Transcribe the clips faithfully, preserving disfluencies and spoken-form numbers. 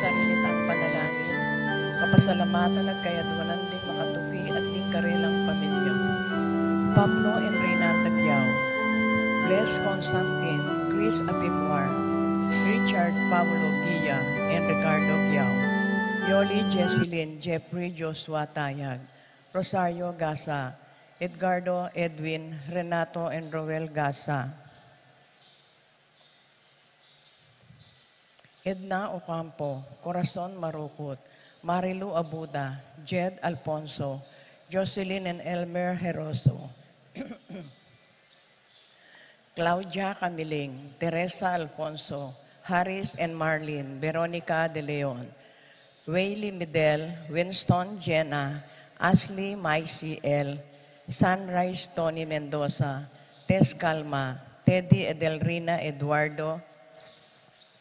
Sarili tang panalangin, kapasalamatan at kayadwanan ding makatuki at ding karelang pamilya. Pablo and Reynalda Giao, Bless Constantine, Chris Abimwar, Richard Paulo Guia, and Ricardo Giao, Yoli Jesselyn Jeffrey Joshua Tayag, Rosario Gasa, Edgardo Edwin, Renato and Roel Gasa, Edna Ocampo, Corazon Marukut, Marilu Abuda, Jed Alfonso, Jocelyn and Elmer Heroso, Claudia Camiling, Teresa Alfonso, Harris and Marlene, Veronica De Leon, Waylee Midel, Winston Jenna, Ashley Maisie L, Sunrise Tony Mendoza, Tess Calma, Teddy Edelrina Eduardo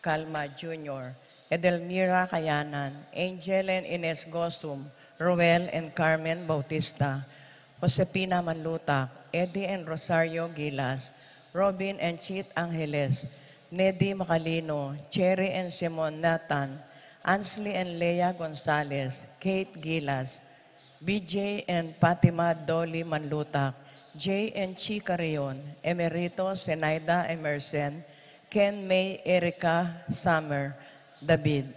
Calma Junior, Edelmira Kayanan, Angel and Ines Gosum, Roel and Carmen Bautista, Josefina Manlutak, Eddie and Rosario Gilas, Robin and Chit Angeles, Nedy Macalino, Cherry and Simon Nathan, Ansley and Lea Gonzalez, Kate Gilas, B J and Fatima Dolly Manlutak, Jay and Chi Carrion, Emerito Zenaida Emerson, Ken May Erica Summer David,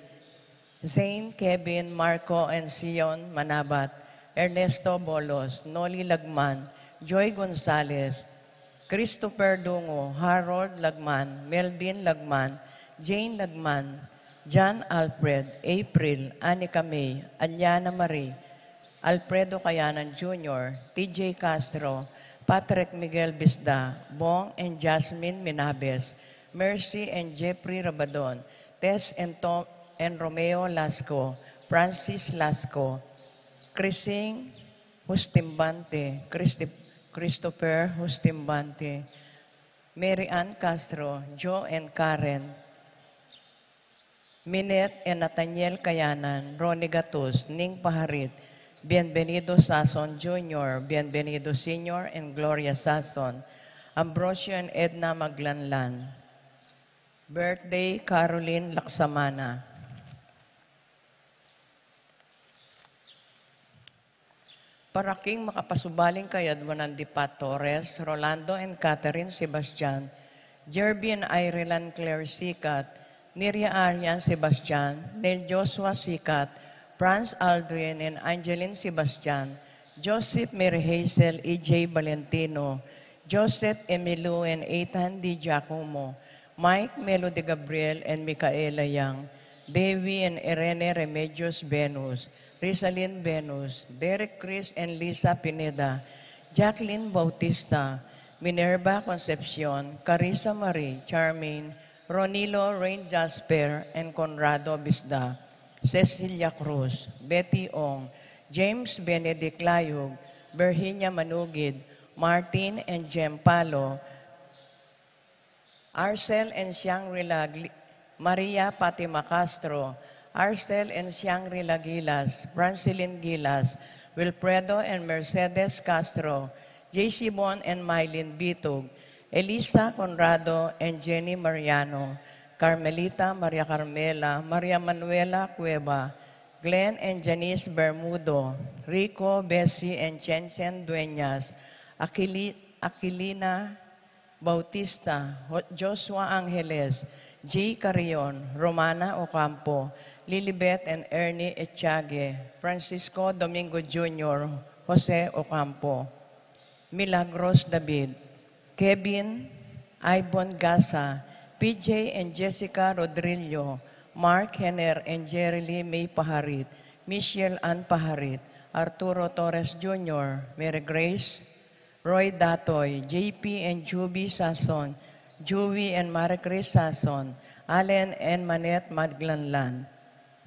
Zane, Kevin, Marco, and Sion Manabat, Ernesto Bolos, Noli Lagman, Joy Gonzalez, Christopher Dungo, Harold Lagman, Melvin Lagman, Jane Lagman, John Alfred, April, Anika May, Aliana Marie, Alfredo Kayanan Junior, T J Castro, Patrick Miguel Bisda, Bong and Jasmine Minabes, Mercy and Jeffrey Rabadon, Tess and, Tom, and Romeo Lasco, Francis Lasco, Crising Hustimbante, Christi-, Christopher Hustimbante, Mary Ann Castro, Joe and Karen, Minette and Nathaniel Kayanan, Ronnie Gatus, Ning Paharit, Bienvenido Sason Junior, Bienvenido Senior, and Gloria Sason, Ambrosio and Edna Maglanlan. Birthday, Caroline Laksamana. Para king makapasubaling kayadwanan di Pat Torres, Rolando and Catherine Sebastian, Jerby and Ireland Claire Sikat, Niria Arian Sebastian, Neil Joshua Sikat, Franz Aldrin and Angeline Sebastian, Joseph Mary Hazel E J Valentino, Joseph Emilio and Ethan D Giacomo, Mike Melo de Gabriel and Micaela Yang, Dewi and Irene Remedios Venus, Rizalin Venus, Derek Chris and Lisa Pineda, Jacqueline Bautista, Minerva Concepcion, Carissa Marie, Charmaine, Ronilo Rain Jasper and Conrado Bisda, Cecilia Cruz, Betty Ong, James Benedict Layug, Virginia Manugid, Martin and Jem Palo, Arcel and Shangri-La Gli-, Maria Fatima Castro, Arcel and Shangri-La Gilas, Francilin Gilas, Wilfredo and Mercedes Castro, J C Bon and Mylene Bitug, Elisa Conrado and Jenny Mariano, Carmelita Maria Carmela, Maria Manuela Cueva, Glenn and Janice Bermudo, Rico, Bessie and Chen Chen Dueñas, Aquili-, Aquilina Bautista, Ho-, Joshua Angeles, Jay Carrion, Romana Ocampo, Lilibet and Ernie Echage, Francisco Domingo Junior, Jose Ocampo, Milagros David, Kevin, Ivon Gasa, P J and Jessica Rodrillo, Mark Henner and Jerry Lee May Paharit, Michelle Ann Paharit, Arturo Torres Junior, Mary Grace, Roy Datoy, J P and Juby Sason, Juby and Marie Chris Sason, Allen and Manette Maglanlan.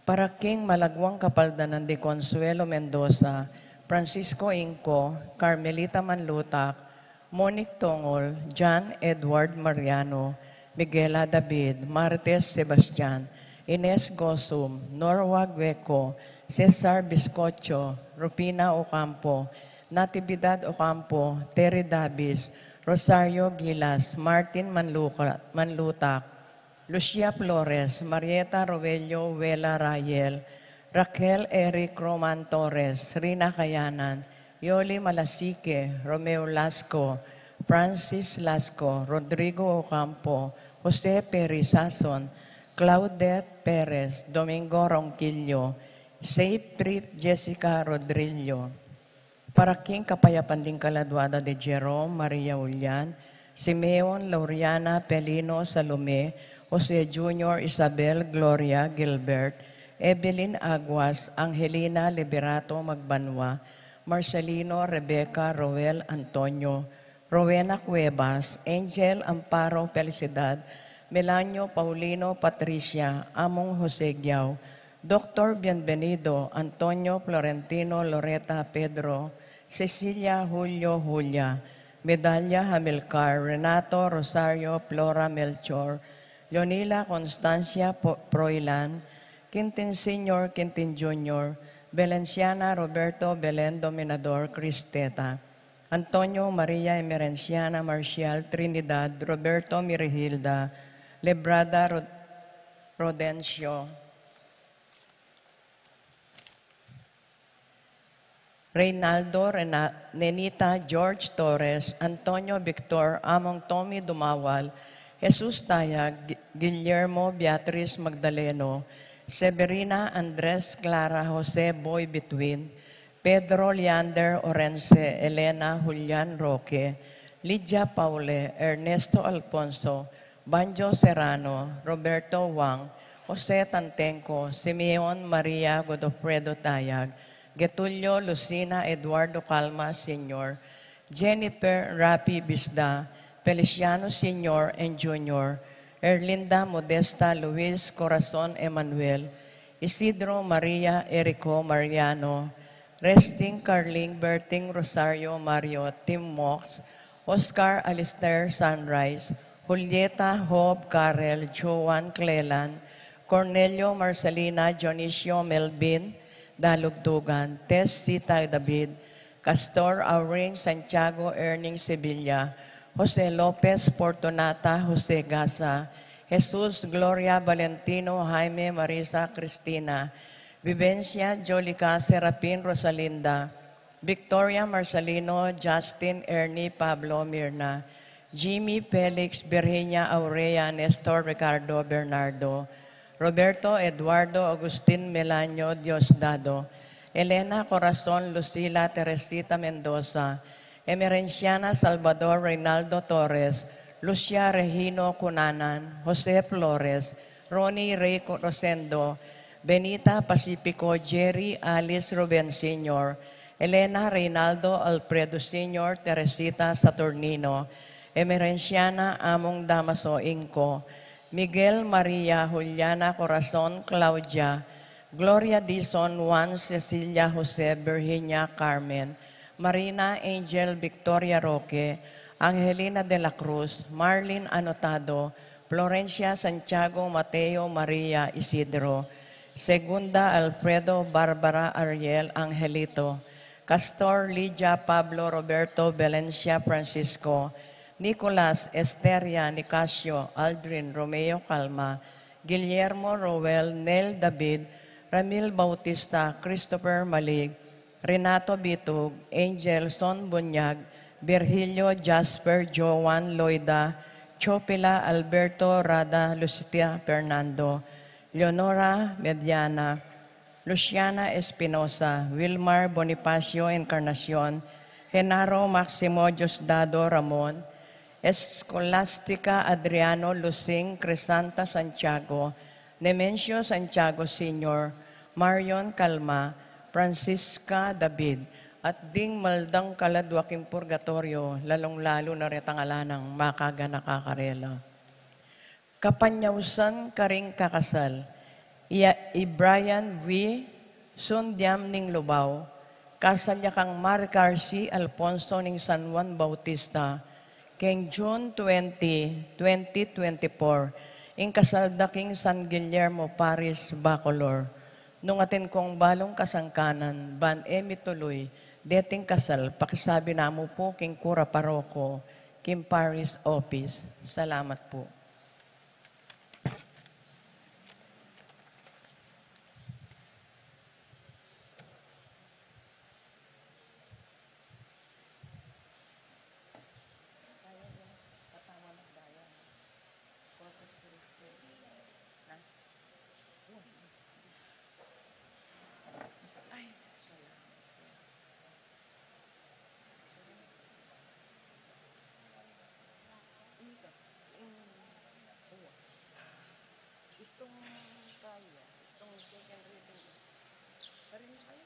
Para king malagwang kapaldanan di Consuelo Mendoza, Francisco Inco, Carmelita Manlutak, Monique Tongol, John Edward Mariano, Miguela David, Marites Sebastian, Ines Gosum, Norwa Gueco, Cesar Biscocho, Rufina Ocampo, Natividad Ocampo, Terry Davis, Rosario Gilas, Martin Manluca-, Manlutak, Lucia Flores, Marieta Roelio Vela Rayel, Raquel Eric Roman Torres, Rina Kayanan, Yoli Malasique, Romeo Lasco, Francis Lasco, Rodrigo Ocampo, Jose Perry Sason, Claudette Perez, Domingo Ronquillo, Seyfried Jessica Rodrillo. Para king kapayapan ding kaladua da de Jerome Maria Julian, Simeon Lauriana Pelino Salome, Jose Junior Isabel Gloria Gilbert, Evelyn Aguas, Angelina Liberato Magbanua, Marcelino Rebecca Roel Antonio, Rowena Cuevas, Angel Amparo Felicidad, Melanio Paulino Patricia, Among Jose Giao, Doctor Bienvenido, Antonio Florentino Loreta Pedro, Cecilia Julio Julia, Medalla Hamilcar, Renato Rosario Flora Melchor, Leonila Constancia Po- Proilan, Quintin Senior, Quintin Junior, Valenciana Roberto Belen Dominador Cristeta, Antonio Maria Emerenciana Marcial Trinidad Roberto Mirihilda Lebrada Rod- Rodencio, Reynaldo Rena- Nenita George Torres, Antonio Victor, Among Tommy Dumawal, Jesus Tayag, Gi- Guillermo Beatriz Magdaleno, Severina Andres Clara Jose Boy Bituin, Pedro Leander Orense, Elena Julian Roque, Lydia Paule, Ernesto Alfonso, Banjo Serrano, Roberto Wang, Jose Tantenco, Simeon Maria Godofredo Tayag, Getulio Lucina Eduardo Calma Senior, Jennifer Rapi Bisda, Feliciano Senior and Junior, Erlinda Modesta Luis Corazon Emanuel, Isidro Maria Erico Mariano, Resting Carling Berting Rosario Mario Tim Mox, Oscar Alistair Sunrise, Julieta Job Carel Joan Clelan, Cornelio Marcelina Dionisio Melvin Dalugdugan, Tess Sita David, Castor Auring Santiago Erning Sevilla, Jose Lopez Fortunata Jose Gasa, Jesus Gloria Valentino Jaime Marisa Cristina, Vivencia Jolica Serapin Rosalinda, Victoria Marcelino Justin Ernie Pablo Mirna, Jimmy Felix Virginia Aurea Nestor Ricardo Bernardo, Roberto Eduardo Agustin Melanio Diosdado, Elena Corazon Lucila Teresita Mendoza, Emerenciana Salvador Reynaldo Torres, Lucia Regino Cunanan, Jose Flores, Ronnie Rey Rosendo, Benita Pacifico, Jerry Alice Ruben Senior, Elena Reynaldo Alfredo Senior, Teresita Saturnino, Emerenciana Among Damaso Inco, Miguel Maria Juliana Corazon Claudia, Gloria Dizon Juan Cecilia Jose Virginia Carmen, Marina Angel Victoria Roque, Angelina de la Cruz, Marlene Anotado, Florencia Santiago Mateo Maria Isidro, Segunda Alfredo Barbara Ariel Angelito, Castor Lydia Pablo Roberto Valencia Francisco, Nicolas Esteria Nicasio Aldrin Romeo Calma, Guillermo Roel Nel David, Ramil Bautista Christopher Malig, Renato Bitug, Angel Son Bunyag, Virgilio Jasper Joan Loida, Chopila Alberto Rada Lucitia Fernando, Leonora Mediana, Luciana Espinosa, Wilmar Bonifacio Encarnacion, Genaro Maximo Diosdado Ramon, Escolastica Adriano Lusing Crisanta Santiago, Nemencio Santiago Senior, Marion Calma, Francisca David, at ding maldang kaladua king purgatorio, lalung-lalu na retang ala nang makaganaka karela. Kapanyausan karing kakasal, i, i Brian V. Sundiam ning Lubao, kasal ya kang Maricar C. Alfonso ning San Juan Bautista, keng June twenty, twenty twenty-four, ing kasal da king San Guillermo Parish, Bacolor. Nung atin kong balung kasangkanan, ban e mituluy deting kasal, pakisabi na mu pu king kura paroko, king parish office. Salamat pu. Karin na kayo.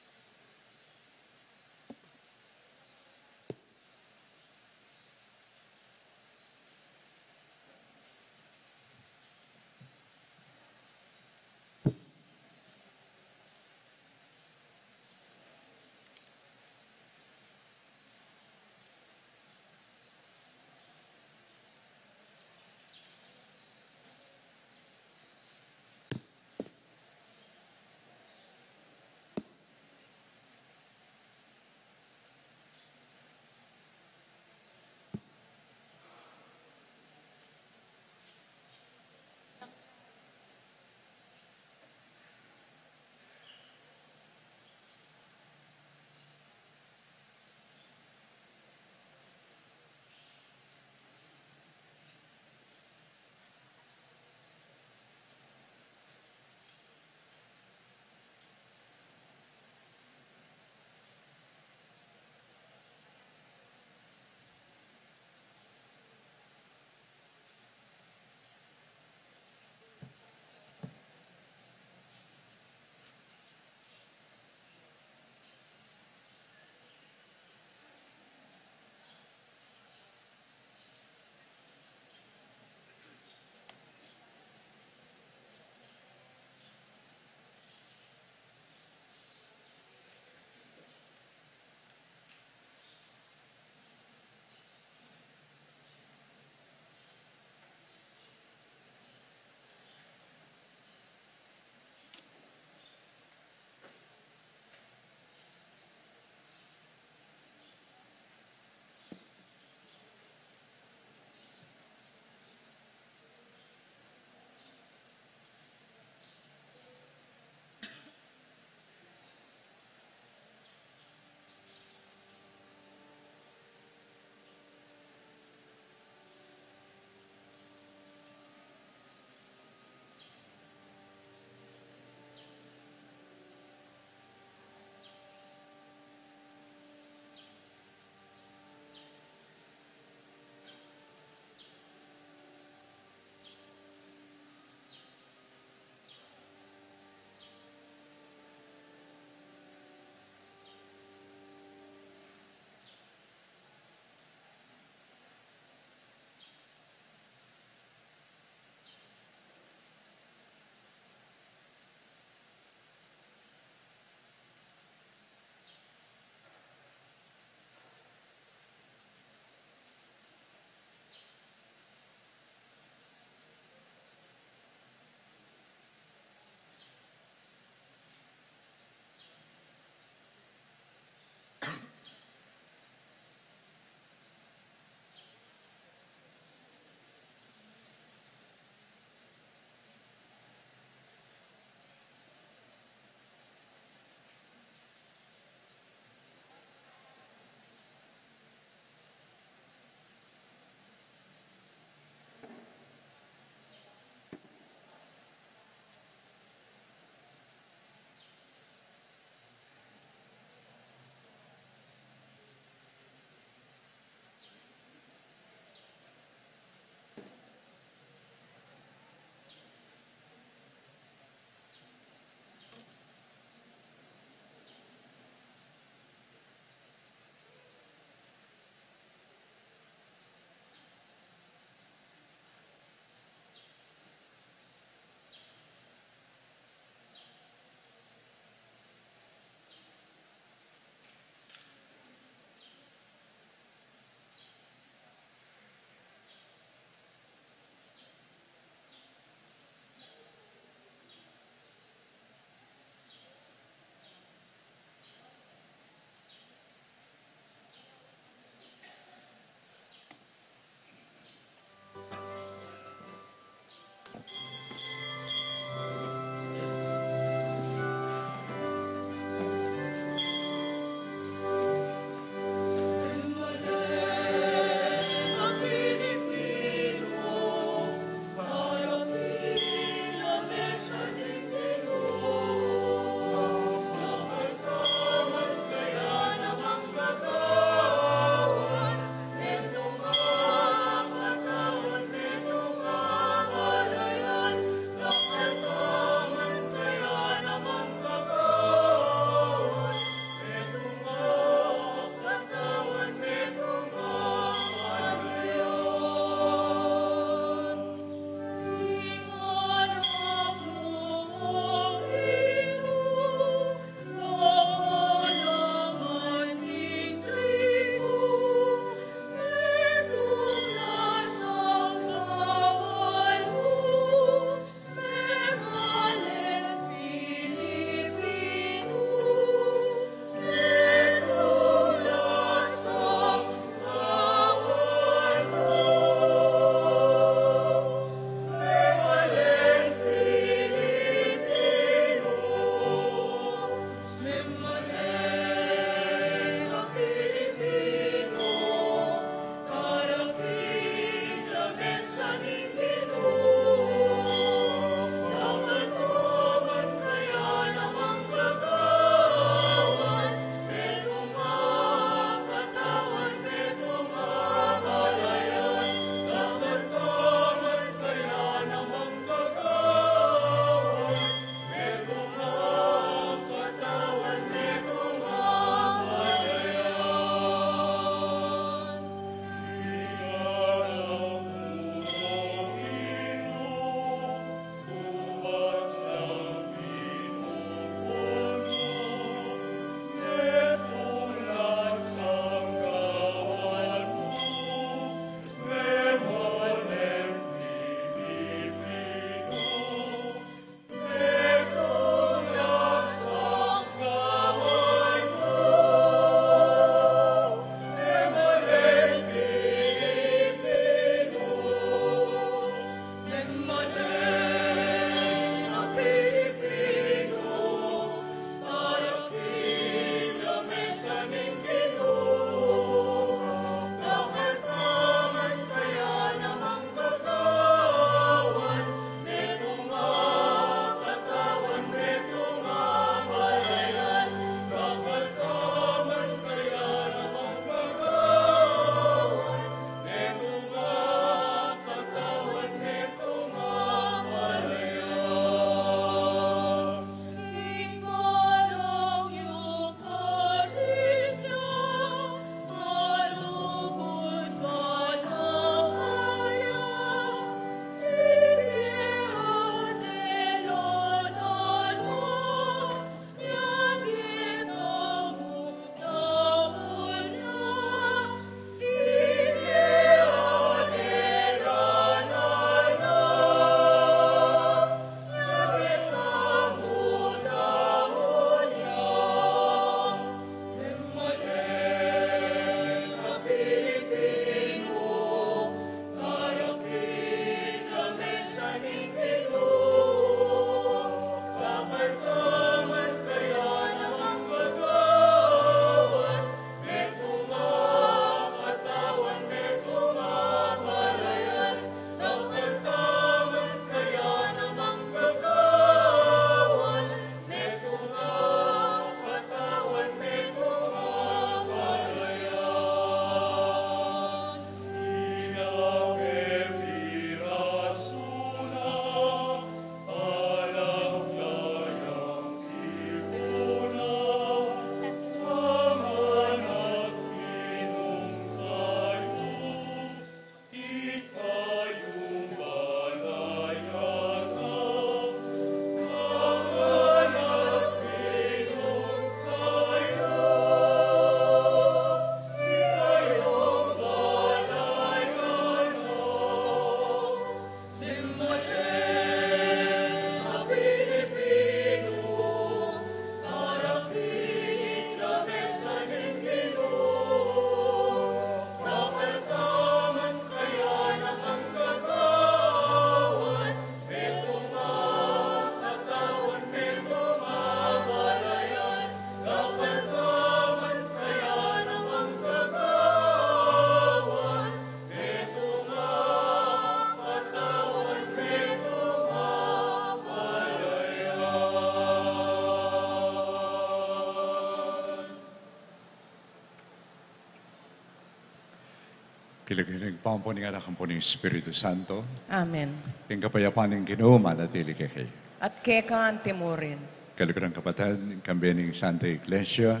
King lagyu ning Ibpa, ampo ning Anak, ampo ning Espiritu Santo. Amen. Ing kapayapan ning Ginu manatili kekayu. At keka antimurin. Kaluguran kapatad, kambe ning Santa Iglesia,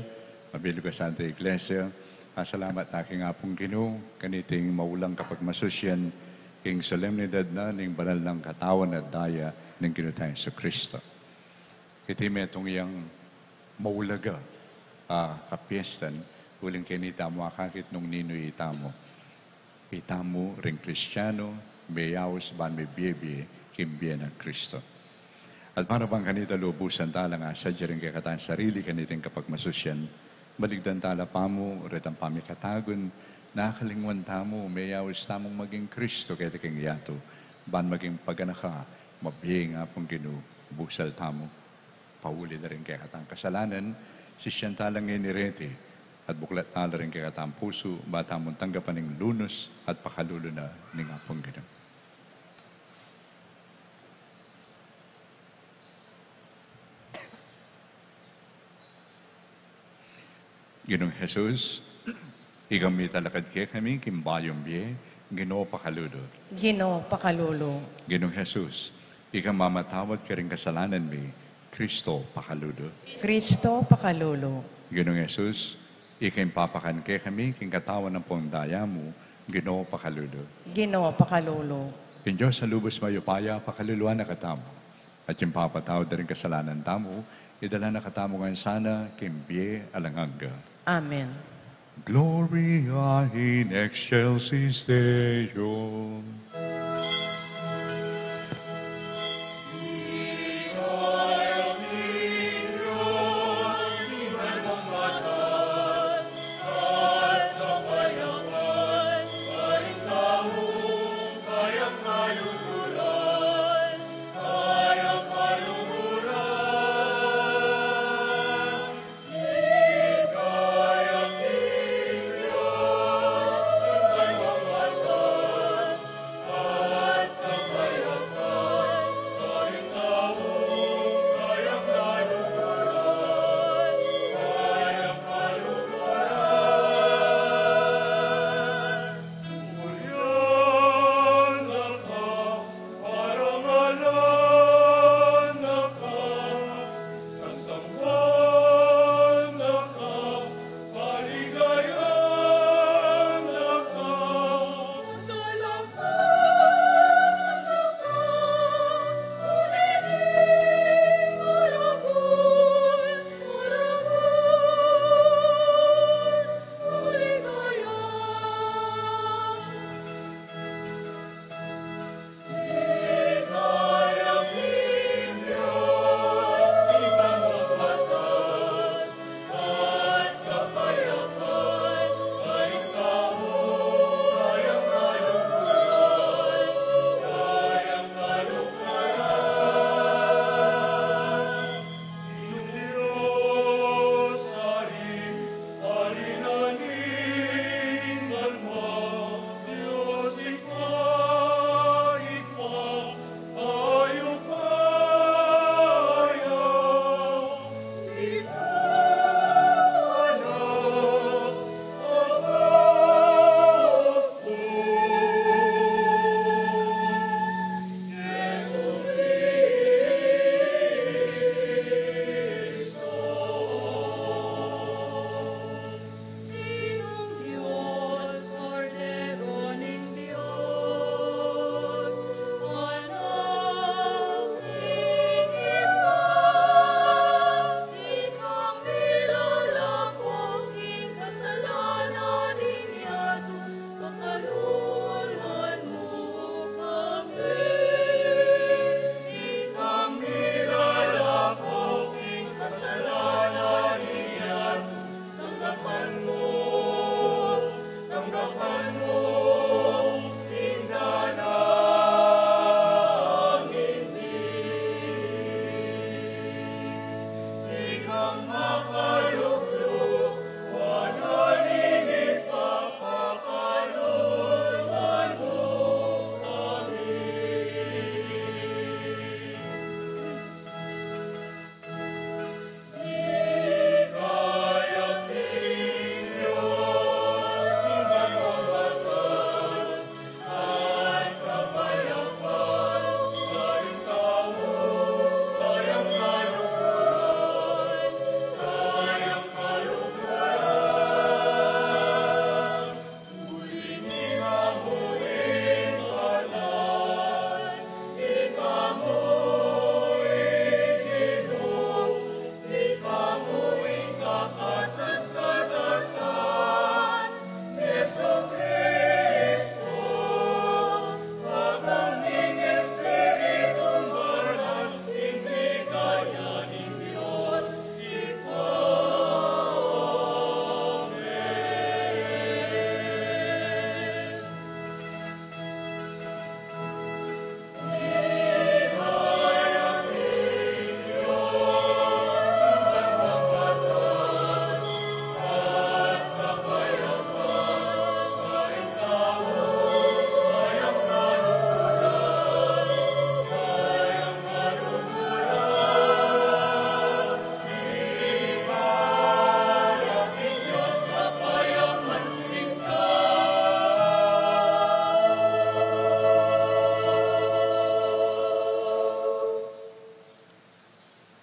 mabilug a Santa Iglesia, pasalamat na king Apung Ginu, kaniting maulang kapagmasusyan, king solemnidad na ning banal nang katawan at daya ning Ginu tang Jesucristo. Iti metung yang maulaga a kapiestan, uling keni tamu akakit nung ninu itamu. Itamu ring Kristianu, meyaus ban mebie-bie king bie nang Kristo. At para bang kanita lubusan talang asadya ring kekatang sarili kaniting kapagmasusyan, maligdan tala pamu retang pamikatagun, na akalingwan tamu, meyaus tamung maging Kristo keti king yatu, ban maging paganaka, mabie ing Apung Ginu, busal tamu. Pauli da ring kekatang kasalanan, sisian tala ngeni reti, at buklat tala ring kekatang pusu, ba tamung tanggapan ing lunus at pakalulu na ning Apung Ginu. Ginung Jesus, ika mitalakad kekami king bayung bie, Ginu pakalulu. Ginu pakalulu. Ginung Jesus, ika mamatawad karing kasalanan mi, Kristo pakalulu. Kristo pakalulu. Ginung Jesus, ika ing papakan kekami king katawan ampong daya mu, Ginu pakalulu. Ginu pakalulu. Ing Dios a lubus mayupaya pakaluluan na katamu. At ing papatawad da ring kasalanan tamu, idala na katamu ngan sana king bie alang angga. Amen. Gloria in excelsis Deo.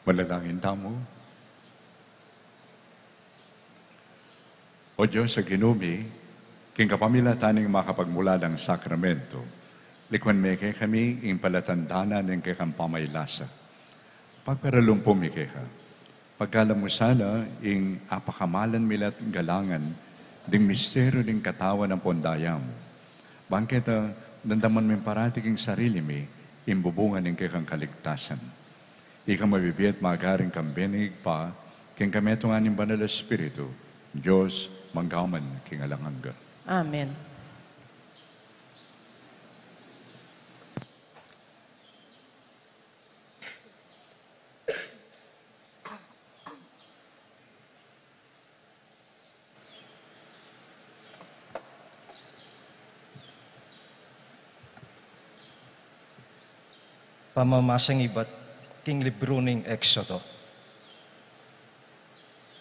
Manalangin tamu. O Dios a Ginu mi, king kapamilatan ning makapagmulalang sakramento, likuan me kekami ing palatandanan ning kekang pamaylasa. Pagparalumpu mi keka, pagkalub mu sana ing apakamalan mi la't galangan ding misteryu ning katawan ampong daya mu. Ban keta, damdaman mi parati king sarili mi ing bubungan ning kekang kaligtasan. Ika mabibie at magari king kambe ning Ibpa, king kametungan ning Banal a Espiritu, Dios, mangga man king alang angga. Amen. Pamamasang ibat king libru ning Exodo.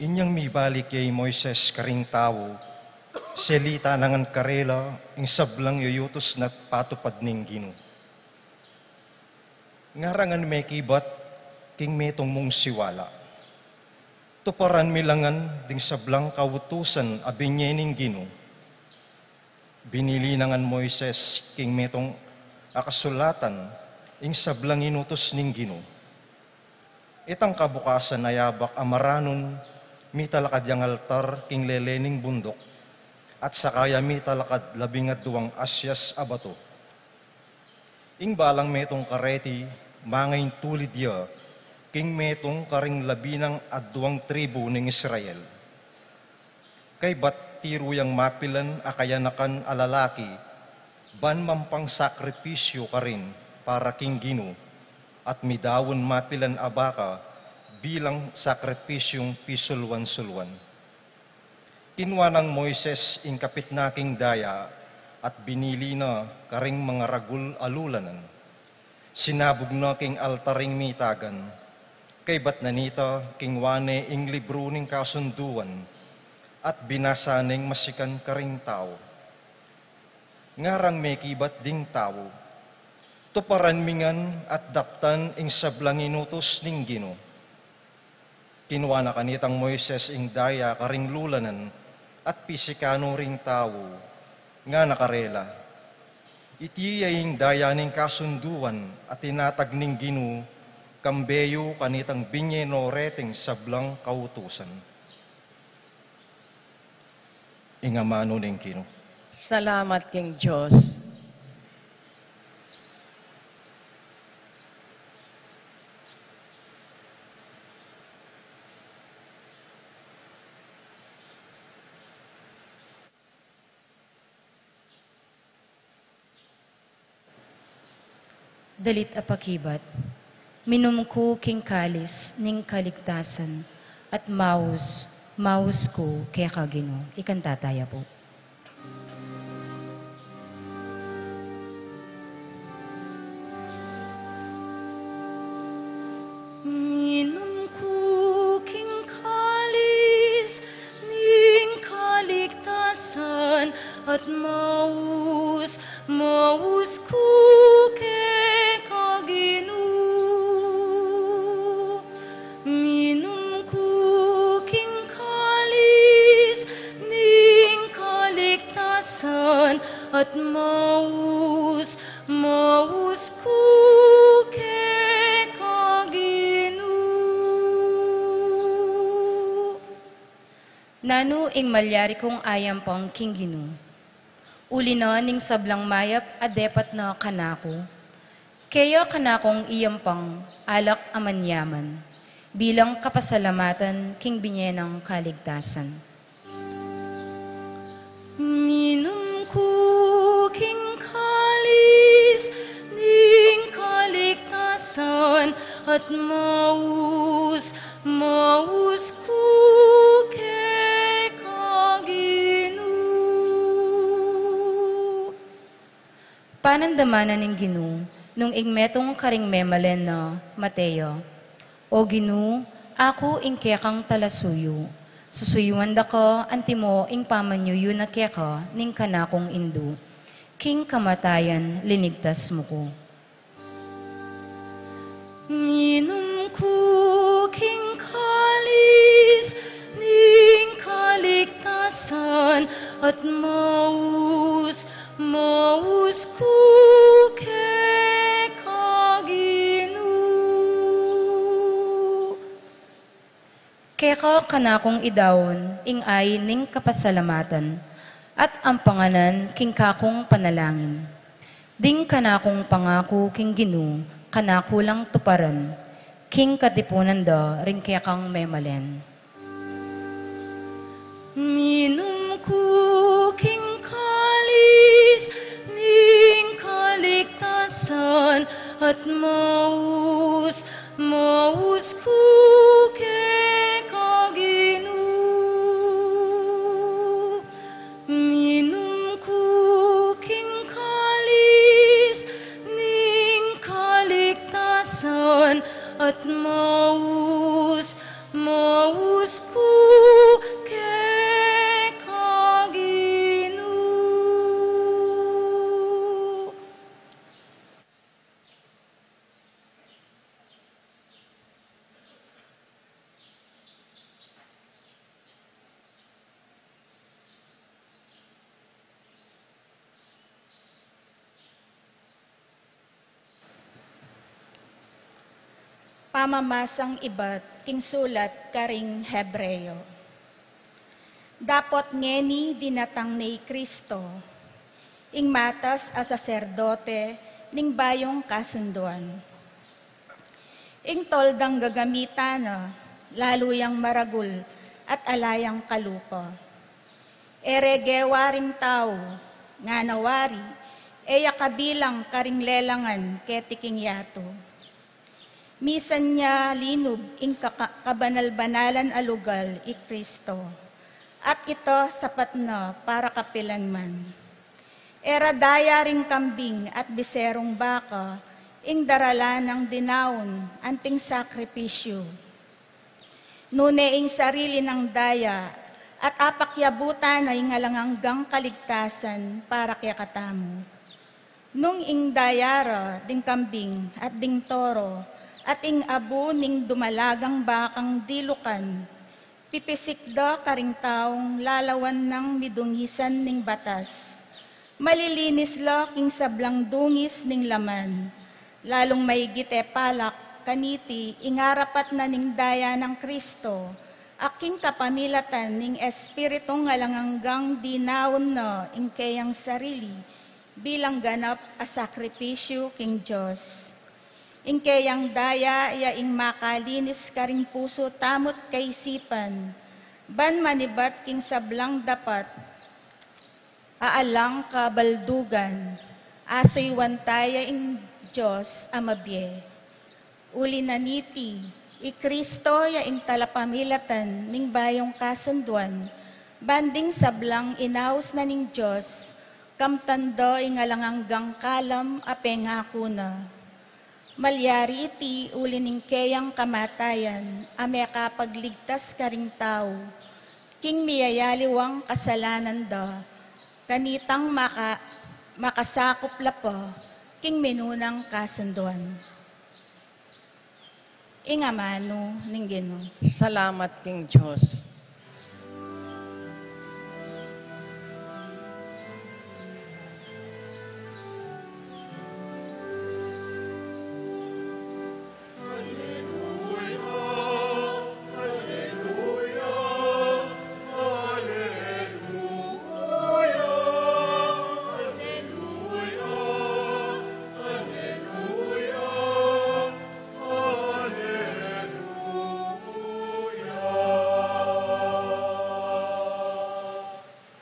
Inyang mibalik ya i Moises karing tau, selita na ngan karela ing sablang yuyutus na't patupad ning Ginu. Ngara ngan mekibat king metung mung siwala. Tuparan mi la ngan ding sablang kautusan a binie ning Ginu. Binili na ngan Moises king metung a kasulatan ing sablang inutus ning Ginu. Itang kabukasan a yabak a maranun, mitalakad yang altar king lele ning bunduk, at saka ya mitalakad labing aduang asyas a batu. Ing balang metung kareti, mangaintulid ya king metung karing labinang aduang tribu ning Israel. Kaybat tiru yang mapilan a kayanakan a lalaki, ban mampang sakripisyu karin para king Ginu, at midaun mapilan a baka bilang sakripisyung pisulwan-sulwan. Kinua nang Moises ing kapitna king daya at binili na karing mangaragul a lulanan. Sinabug na king altar ing mitagan, kaybat na nita kinua ne ing libru ning kasunduan at binasa neng masikan karing tau. Ngarang mekibat ding tau, tuparan mi ngan at daptan ing sablang inutus ning Ginu. Kinua na kanitang Moises ing daya karing lulanan at pisikan no ring tau, ngana karela, iti ya ing daya ning kasunduan a tinatag ning Ginu, kambe yu kanitang binie no reting sablang kautusan. Ing amanu ning Ginu. Salamat king Dios. Dalit a pakibat, minum ku king kalis ning kaligtasan, at maus, maus ku keka Ginu. Ikanta taya pu. Minum ku king kalis ning kaligtasan, at maus, maus ku keka Ginu. Minum ku king kalis ning kaligtasan, at maus, maus ku keka Ginu. Nanu ing malyari kung ayampang king Ginu? Uli na ning sablang mayap a depat na kanaku, keya kanakung iyampang alak a manyaman, bilang kapasalamatan king binie nang kaligtasan. Minum ku king kalis ning kaligtasan, at maus, maus ku keka Ginu. Panandamanan ning Ginu, nung ing metung karing memalen na, Mateo. O Ginu, aku ing kekang talasuyu. Susuyuan da ka antimo ing pamanyuyu na keka ning kanakung indu. King kamatayan, linigtas mu ku. Minum ku San at maus, maus ku keka, Ginu. Keka kanakung idaun ing ain ning kapasalamatan, at ampangan na king kakung panalangin. Ding kanakung pangaku king Ginu, kanaku lang tuparan, king katipunan da ring kekang memalen. Minum ku king kalis ning kaligtasan, at maus, maus ku keka, Ginu. Minum ku king kalis ning kaligtasan, at maus, maus ku keka, Ginu. Pamamasang ibat king sulat karing Hebreo. Dapot ngeni dinatang ne i Kristo, ing matas a saserdote ning bayung kasunduan. Ing toldang gagamitan na, lalu yang maragul at ala yang kalupa. E re gewa ring tau, ngana wari, e ya kabilang karing lelangan keti king yatu. Misan ya linub ing kaka-, kabanal-banalan a lugal i Kristo, at ita sapat na para kapilanman. E ra daya ring kambing at biserung baka ing daralan nang dinaun anting sakripisyu. Nune ing sarili nang daya at apakyabutan na ing alang anggang kaligtasan para kekatamu. Nung ing daya ra ding kambing at ding toro at ing abu ning dumalagang bakang dilukan, pipisik da karing taung lalawan nang midungisan ning batas. Malilinis la king sablang dungis ning laman, lalung maigit e palak kaniti ing arapat na ning daya nang Kristo, a king kapamilatan ning Espiritung alang anggang dinaun na ing keyang sarili bilang ganap a sakripisyu king Dios. Ing keyang daya ya ing makalinis karing pusu tamu't kaisipan, ban manibat king sablang dapat a alang kabaldugan, asuyuan taya ing Dios a mabie. Uli na niti, i Kristo ya ing talapamilatan ning bayung kasunduan, ban ding sablang inaus na ning Dios, kamtan da ing alang anggang kalam a pengaku na. Malyari iti uli ning keyang kamatayan a mekapagligtas karing tau king miyayaliwang kasalanan da, kanitang maka-, makasakup la pa king minunang kasunduan. Ing amanu ning Ginu. Salamat king Dios.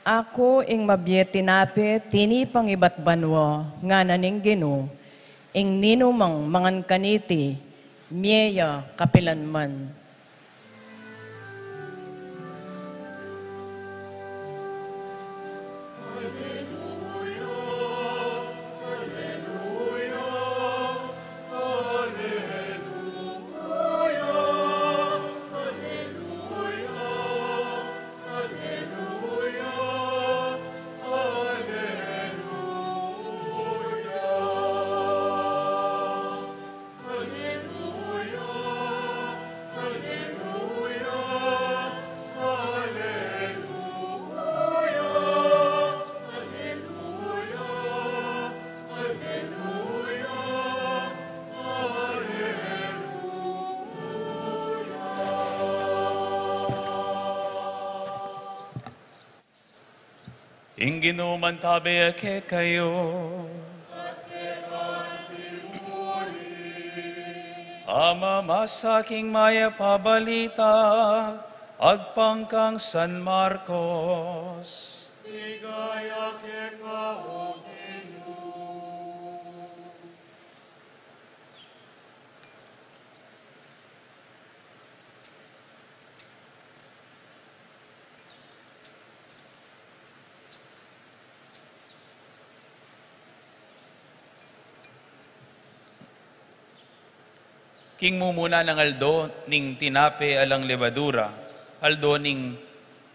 Aku ing mabie tinape tinipang ibat banua, ngana ning Ginu, ing ninumang mangan kaniti, mie ya kapilanman. Ing Ginu mantabe ya kekayu. Amamasa king Mayap a Balita agpang kang San Marcos. Ligaya keka, O Ginu. King mumuna nang aldo ning tinape alang lebadura, aldo ning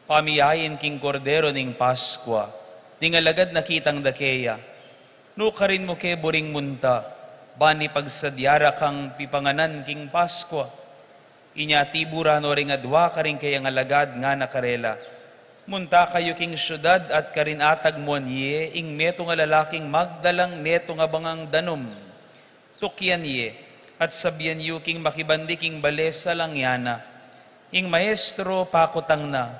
pamiyain king Kordero ning Paskua, ding alagad nakitang da keya. Nukarin mu ke buring munta, ban ipagsadya ra kang pipanganan king Paskua. Inya tibu ra no ring adua karing kayang alagad, ngana karela, munta kayu king siudad at karin atagmuan ye ing metung a lalaking magdalang netung a bangang danum. Tukyan ye, at sabian yu king makibandi king bale salang yana, ing Maestro pakutang na,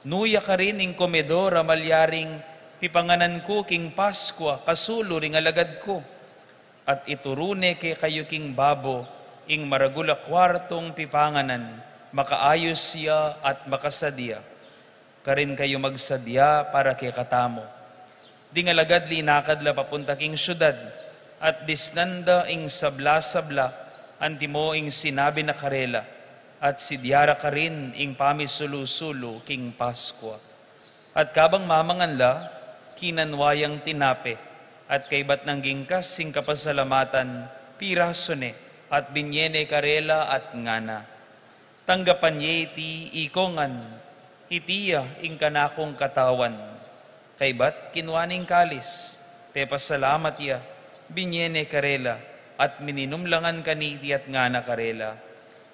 nu ya karin ing komedor a malyaring pipanganan ku king Paskua kasulu ring alagad ku? At ituru ne kekayu king babo ing maragul a kuartung pipanganan, makaayus ya at makasadya. Karin kayu magsadya para kekatamu. Ding alagad linakad la papunta king siudad, at disnan da ing sabla-sabla antimo ing sinabi na karela, at sidya ra karin ing pamisulu-sulu king Paskua. At kabang mamangan la, kinanwa yang tinape, at kaybat nang gingkas ing kapasalamatan, pirasu ne, at binye ne karela, at ngana, tanggapan ye iti ikong ngan, iti ya ing kanakung katawan. Kaybat kinwa ne ing kalis, pepasalamat ya, binye ne karela, at mininum la ngan kaniti at ngana karela,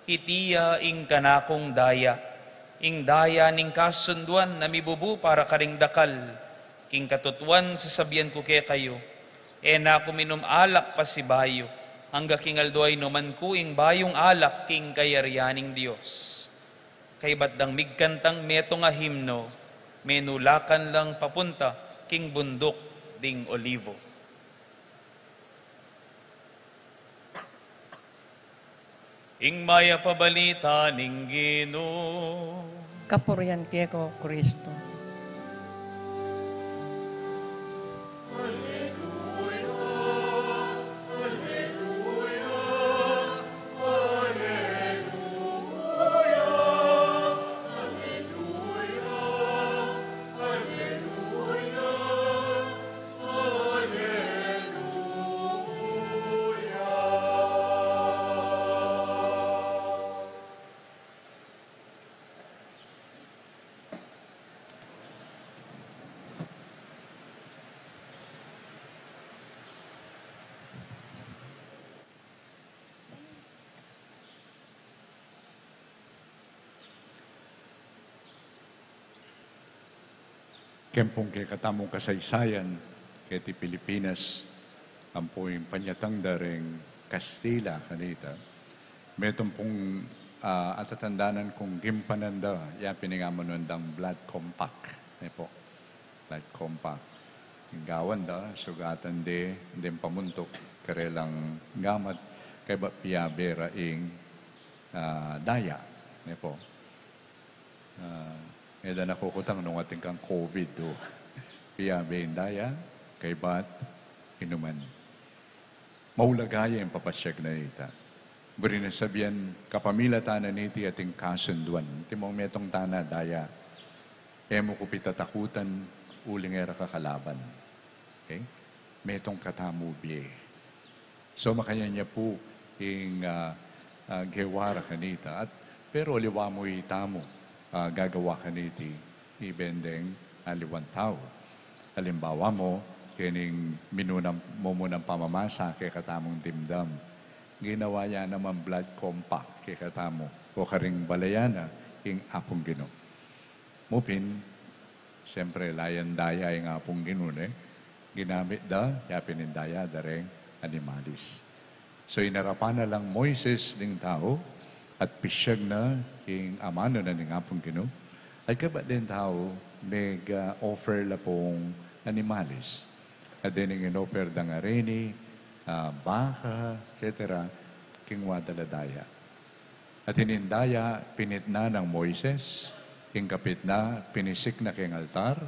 iti ya ing kanakung daya, ing daya ning kasunduan a mibubu para karing dakal. King katutuan sasabian ku kekayu, e na ku minum alak pasibayu, angga king aldo a inuman ku ing bayung alak king kayarian ning Dios. Kaybat dang migkantang metung a himno, menulakan lang papunta king bunduk ding Olivo. Ing Mayap a Balita ning Ginu. Kapurian keka, O Kristo. Ken pung kekatamung kasaysayan keti Pilipinas, ampo ing panyatang da ring Kastila kanita. Metung pung, ah, atatandanan kung gimpanan da, ya pin ing amanuan dang Blood Compact, ne pu. Blood Compact. Ing gawan da, sugatan de, deng pamuntuk karelang gamat, kaybat piabe ra ing, ah, daya, ne pu. Ah, e da na kukutang nung atin kang COVID, o. Piabe ing daya, kaybat inuman. Maulaga ya ing papasyag na ita. Buri na sabian, kapamilatan na niti ating kasunduan. Timong metung tana daya, e mu ku pitatakutan, uling e ra ka kalaban. Okay? Metung katamu bie. So, makanyan ya pu ing, ah, ah, gewa ra kanita. At, pero aliwa mu itamu, ah, gagawa kaniti, iben deng aliwang tau. Alimbawa mu, kening minunang, mumunang pamamasa kekatamung dimdam. Ginawa ya namang blood compact kekatamu. O karing balayan na, ing Apung Ginu. Mu pin, siyempre, layan daya ing Apung Ginu, ne? Ginamit da, ya pin ing daya da reng animalis. So, inarapan na lang Moises ding tau, at pisyag na ing amanu na ning Apung Ginu, At kaybat deng tau, nag-offer la pung animalis. At deng in-offer da ngeni, ah, baka, et cetera, king wada la daya. At ing daya, pinit na nang Moises, ing kapit na, pinisik na king altar,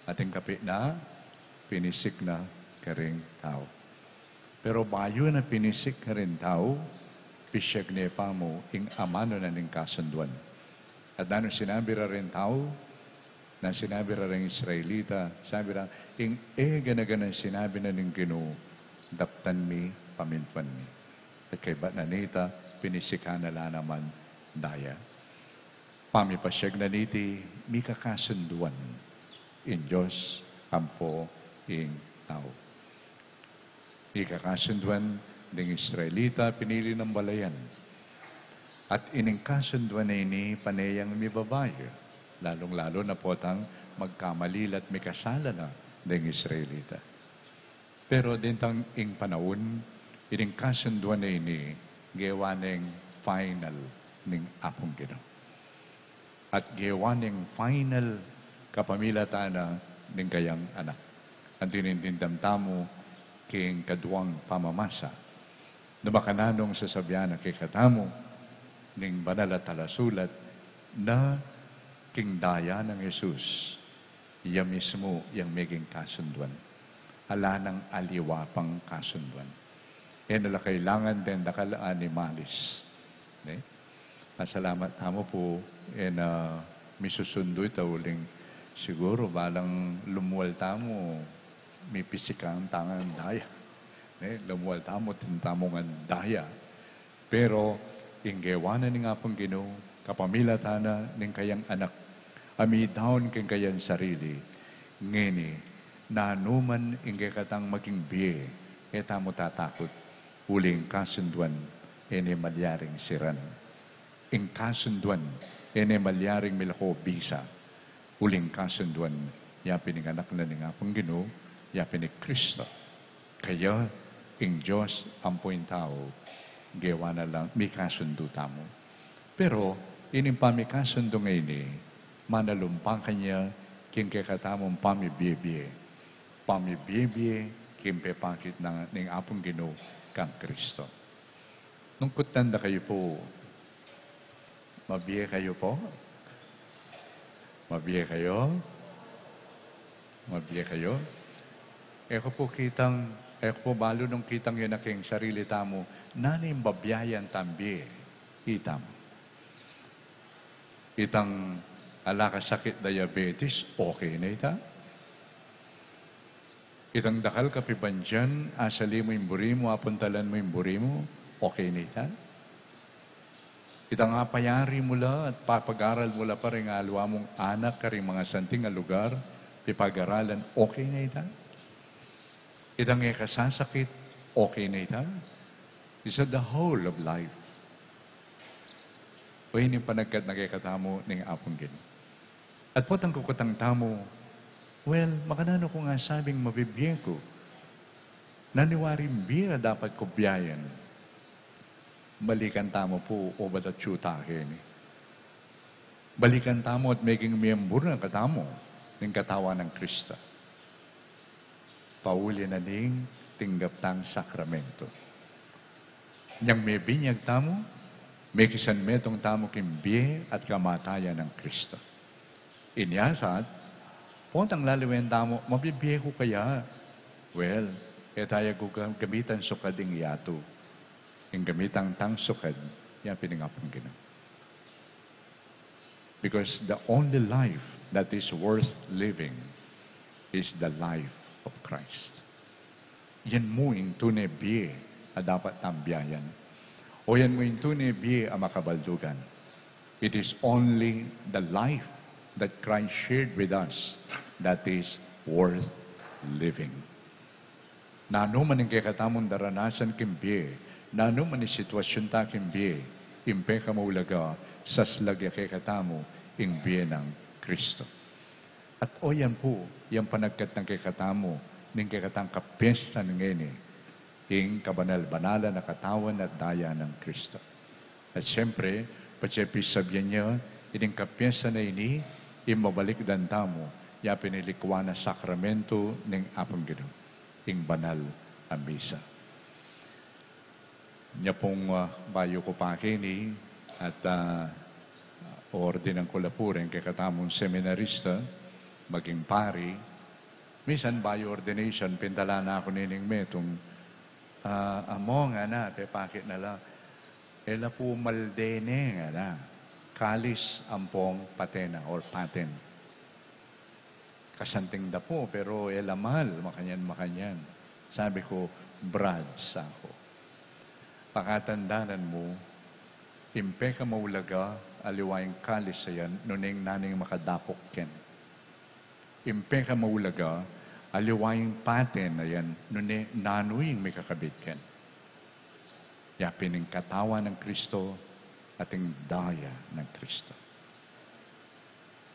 at ing kapit na, pinisik na karing tau. Pero bayu na pinisik karing tau, pisiag ne pa mu ing amanu na ning kasunduan. At nanu sinabi ra ring tau, nanu sinabi ra ring Israelita, sabi ra, ing e gana-ganang sinabi na ning Ginu, daptan mi, pamintuan mi. At kaybat na nita, pinisikan na la naman daya. Pamipasiag na niti, mikakasunduan ing Dios ampo ing tau. Mikakasunduan ding Israelita, pinili nang balayan. At ining kasunduan a ini, pane yang mibabayu, lalung-lalu na potang magkamali la't mikasala na ding Israelita. Pero dintang ing panaun, ining kasunduan a ini, gewa neng final ning Apung Ginu. At gewa neng final kapamilatan na ning kayang anak. Anti ning dimdam tamu king kaduang pamamasa. Nung makananu ing sasabian na kekatamu ning banal a talasulat na king daya nang Jesus, ya mismu yang meging kasunduan. Ala nang aliwa pang kasunduan. E na la kailangan deng dakal a animalis. Ne? Pasalamat tamu pu, e na misusundu ita uling siguru balang lumual tamu, mipisikan tang daya. Ne? Lumual tamu, atin tamu ngan daya. Pero ing gewa na ning Apung Ginu, kapamilatan na ning kayang anak, a midaun king kayang sarili, ngeni, nanu man ing kekatang maging bie, e tamu tatakut, uling kasunduan, e ne malyaring siran. Ing kasunduan, e ne malyaring milako bisa, uling kasunduan, yapin ing anak na ning Apung Ginu, yapin i Kristo. Kaya ing Dios ampo ing tau, gewa na lang mikasundu tamu. Pero ining pamikasundu ngeni, manalumpakan ya king kekatamung pamibie-bie. Pamibie-bie king pepakit na ning Apung Ginu kang Kristo. Nung kutnan da kayu pu, mabie kayu pu? Mabie kayu? Mabie kayu? E ku pu kitang, e ku pu balu nung kitang yu na king sarili tamu, nanu ing babiayan tang bie, itamu. Itang ala ka sakit diabetes, okay na ita? Itang dakal ka pibandian, asali mu ing buri mu, apuntalan mu ing buri mu, okay na ita? Itang apayari mu la at papagaral mu la pa ring aliwa mung anak karing mangasanting a lugar, pipagaralan, okay na ita? Itang e ka sasakit, okay na ita? It's the whole of life. O ini ing panagkat na kekatamu ning Apung Ginu. At potang kukutang tamu, well, makananu kung asabing mabibie ku? Nanu wari ing bie a dapat kung biayan? Balikan tamu pu, obat atiu ta keni. Balikan tamu at meging miyembur na katamu ning katawan nang Kristo. Pauli na ning tinggap tang sakramento. Inyang mebinyag tamu, mekisanmetung tamu king bie at kamatayan nang Kristo. Inya sa, potang lalawen tamu, mabibie ku kaya? Well, e ta ya gamitan sukad ing yatu. Ing gamitan tang sukad, yapin ing Apung Ginu. Because the only life that is worth living is the life of Christ. Yan mu ing tune bie a dapat tang biayan. O yan mu ing tune bie a makabaldugan. It is only the life that Christ shared with us that is worth living. Nanu man ing kekatamung daranasan king bie, nanu man ing sitwasyun ta king bie, ing pekamaulaga, saslag ya kekatamu ing bie nang Kristo. At o yan pu, yang panagkat na kekatamu ning kekatang kapiestan ngeni, ing kabanal-banalan a katawan at daya nang Kristo. At siyempre, patse pisabian ya, ining kapiestan a ini, Ing mabalikdan tamu, ya pin ing likuan a sakramento ning Apung Ginu, ing banal a misa. Nya pung, ah, bayu ku pa keni at, ah, ordinan ku la pu ring kekatamung seminarista maging pari. Misan bayu ordination, pintalan na ku nining metung, ah, among, ngana, pepakit na la, e la pu malde ne, ngana, kalis ampong patena or paten. Kasanting da pu, pero e la mal, makanyan, makanyan. Sabi ku, Brad, sa ku, pakatandanan mu, ing pekamaulaga, aliwa ing kalis a yan, nune ing nanu ing makadapuk ken. Ing pekamaulaga, aliwa ing paten a yan, nune nanu ing mikakabit ken. Ya pin ing katawan nang Kristo at ing daya nang Kristo.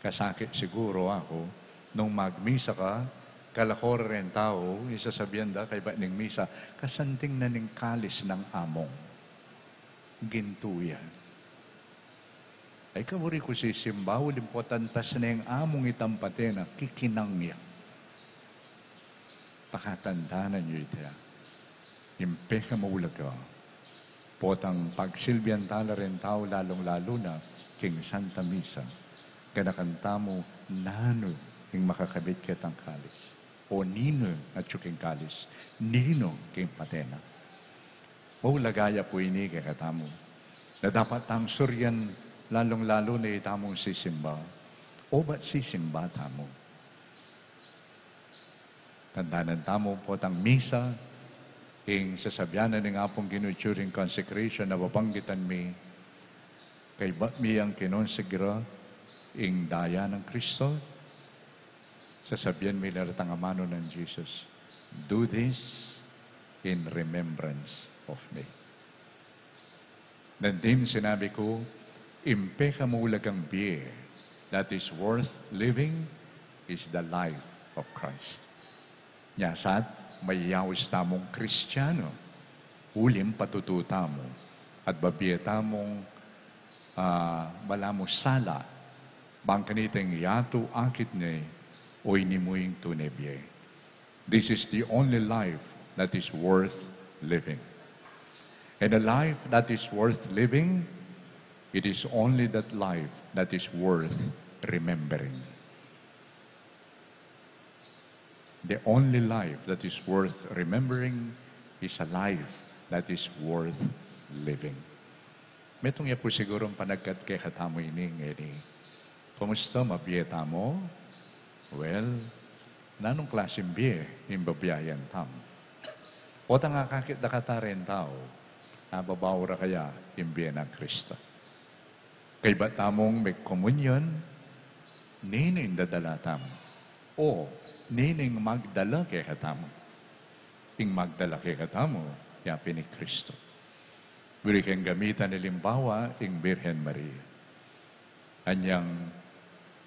Kasakit siguru aku, nung magmisa ka, kalako reng tau, ing sasabian da kaybat ning misa, kasanting na ning kalis nang among. Gintu ya. Ay, kaburi ku sisimba, uling potang tas neng among itang patena, kikinang ya. Pakatandanan yu ita. Ing pekamaulaga, potang pagsilbian ta la reng tau, lalung-lalu na king Santa Misa, ganakan tamu nanu ing makakabit ketang kalis, o ninu atyu king kalis, ninu king patena. Maulaga ya pu ini kekatamu, na dapat tang surian, lalung-lalu na itamung sisimba, obat sisimba tamu. Tandanan tamu, potang misa, ing sasabian na ning Apung Ginu during consecration, na babanggitan mi, kaybat mi yang kinonsegra ing daya nang Kristo, sasabian mi la retang amanu nang Jesus, "Do this in remembrance of me." Nandin sinabi ku, ing pekamaulagang bie that is worth living is the life of Christ. Nya sat, mayaus tamung Kristiano, uling patutu tamu, at babie tamung, ah, balamu sala, bang kanitang yatu akit ne, o ini mu ing tune bie. This is the only life that is worth living. And a life that is worth living, it is only that life that is worth remembering. The only life that is worth remembering is a life that is worth living. Metung ya pu sigurung panagkat kekatamu ini ngeni. Kumusta, mabie tamu? Well, nanung klasing bie ing babiayan tamu? Potang akakit da kata reng tau, ababaura kaya ing bie nang Kristo? Kaybat tamung megkomunyon, ninu ing dadala tamu? O ninu ing magdala kekatamu? Ing magdala kekatamu, ya pin i Kristo. Buri keng gamitan alimbawa ing Birhen Maria. Anyang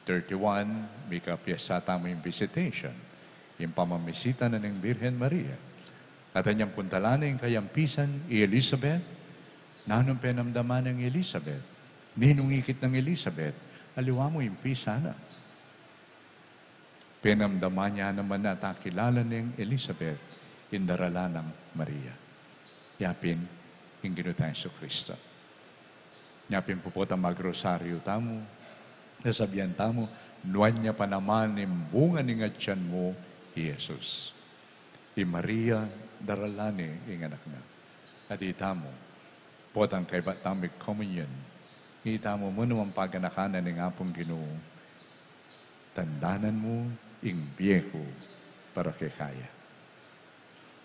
thirty-one, mika piesta tamu ing Visitation, ing pamamisita na ning Birhen Maria. At anyang puntalan na ing kayang pisan, i Elizabeth, nanung penamdaman nang Elizabeth? Ninung ikit nang Elizabeth? Aliwa mu ing pisan na. Penamdaman na naman at akilala neng Elizabeth ing daralan nang Maria. Ya pin ing Ginu tang Jesucristo. Nya pin pu potang magrosaryu tamu, sasabian tamu, nuan ya pa naman ing bunga ning atian mu, i Jesus. I Maria, daralan ne ing anak na. At itamu, potang kaybat tamu megkomunyon, itamu mu naman paganaka na ning Apung Ginu, tandanan mu ing bie ku para keka ya.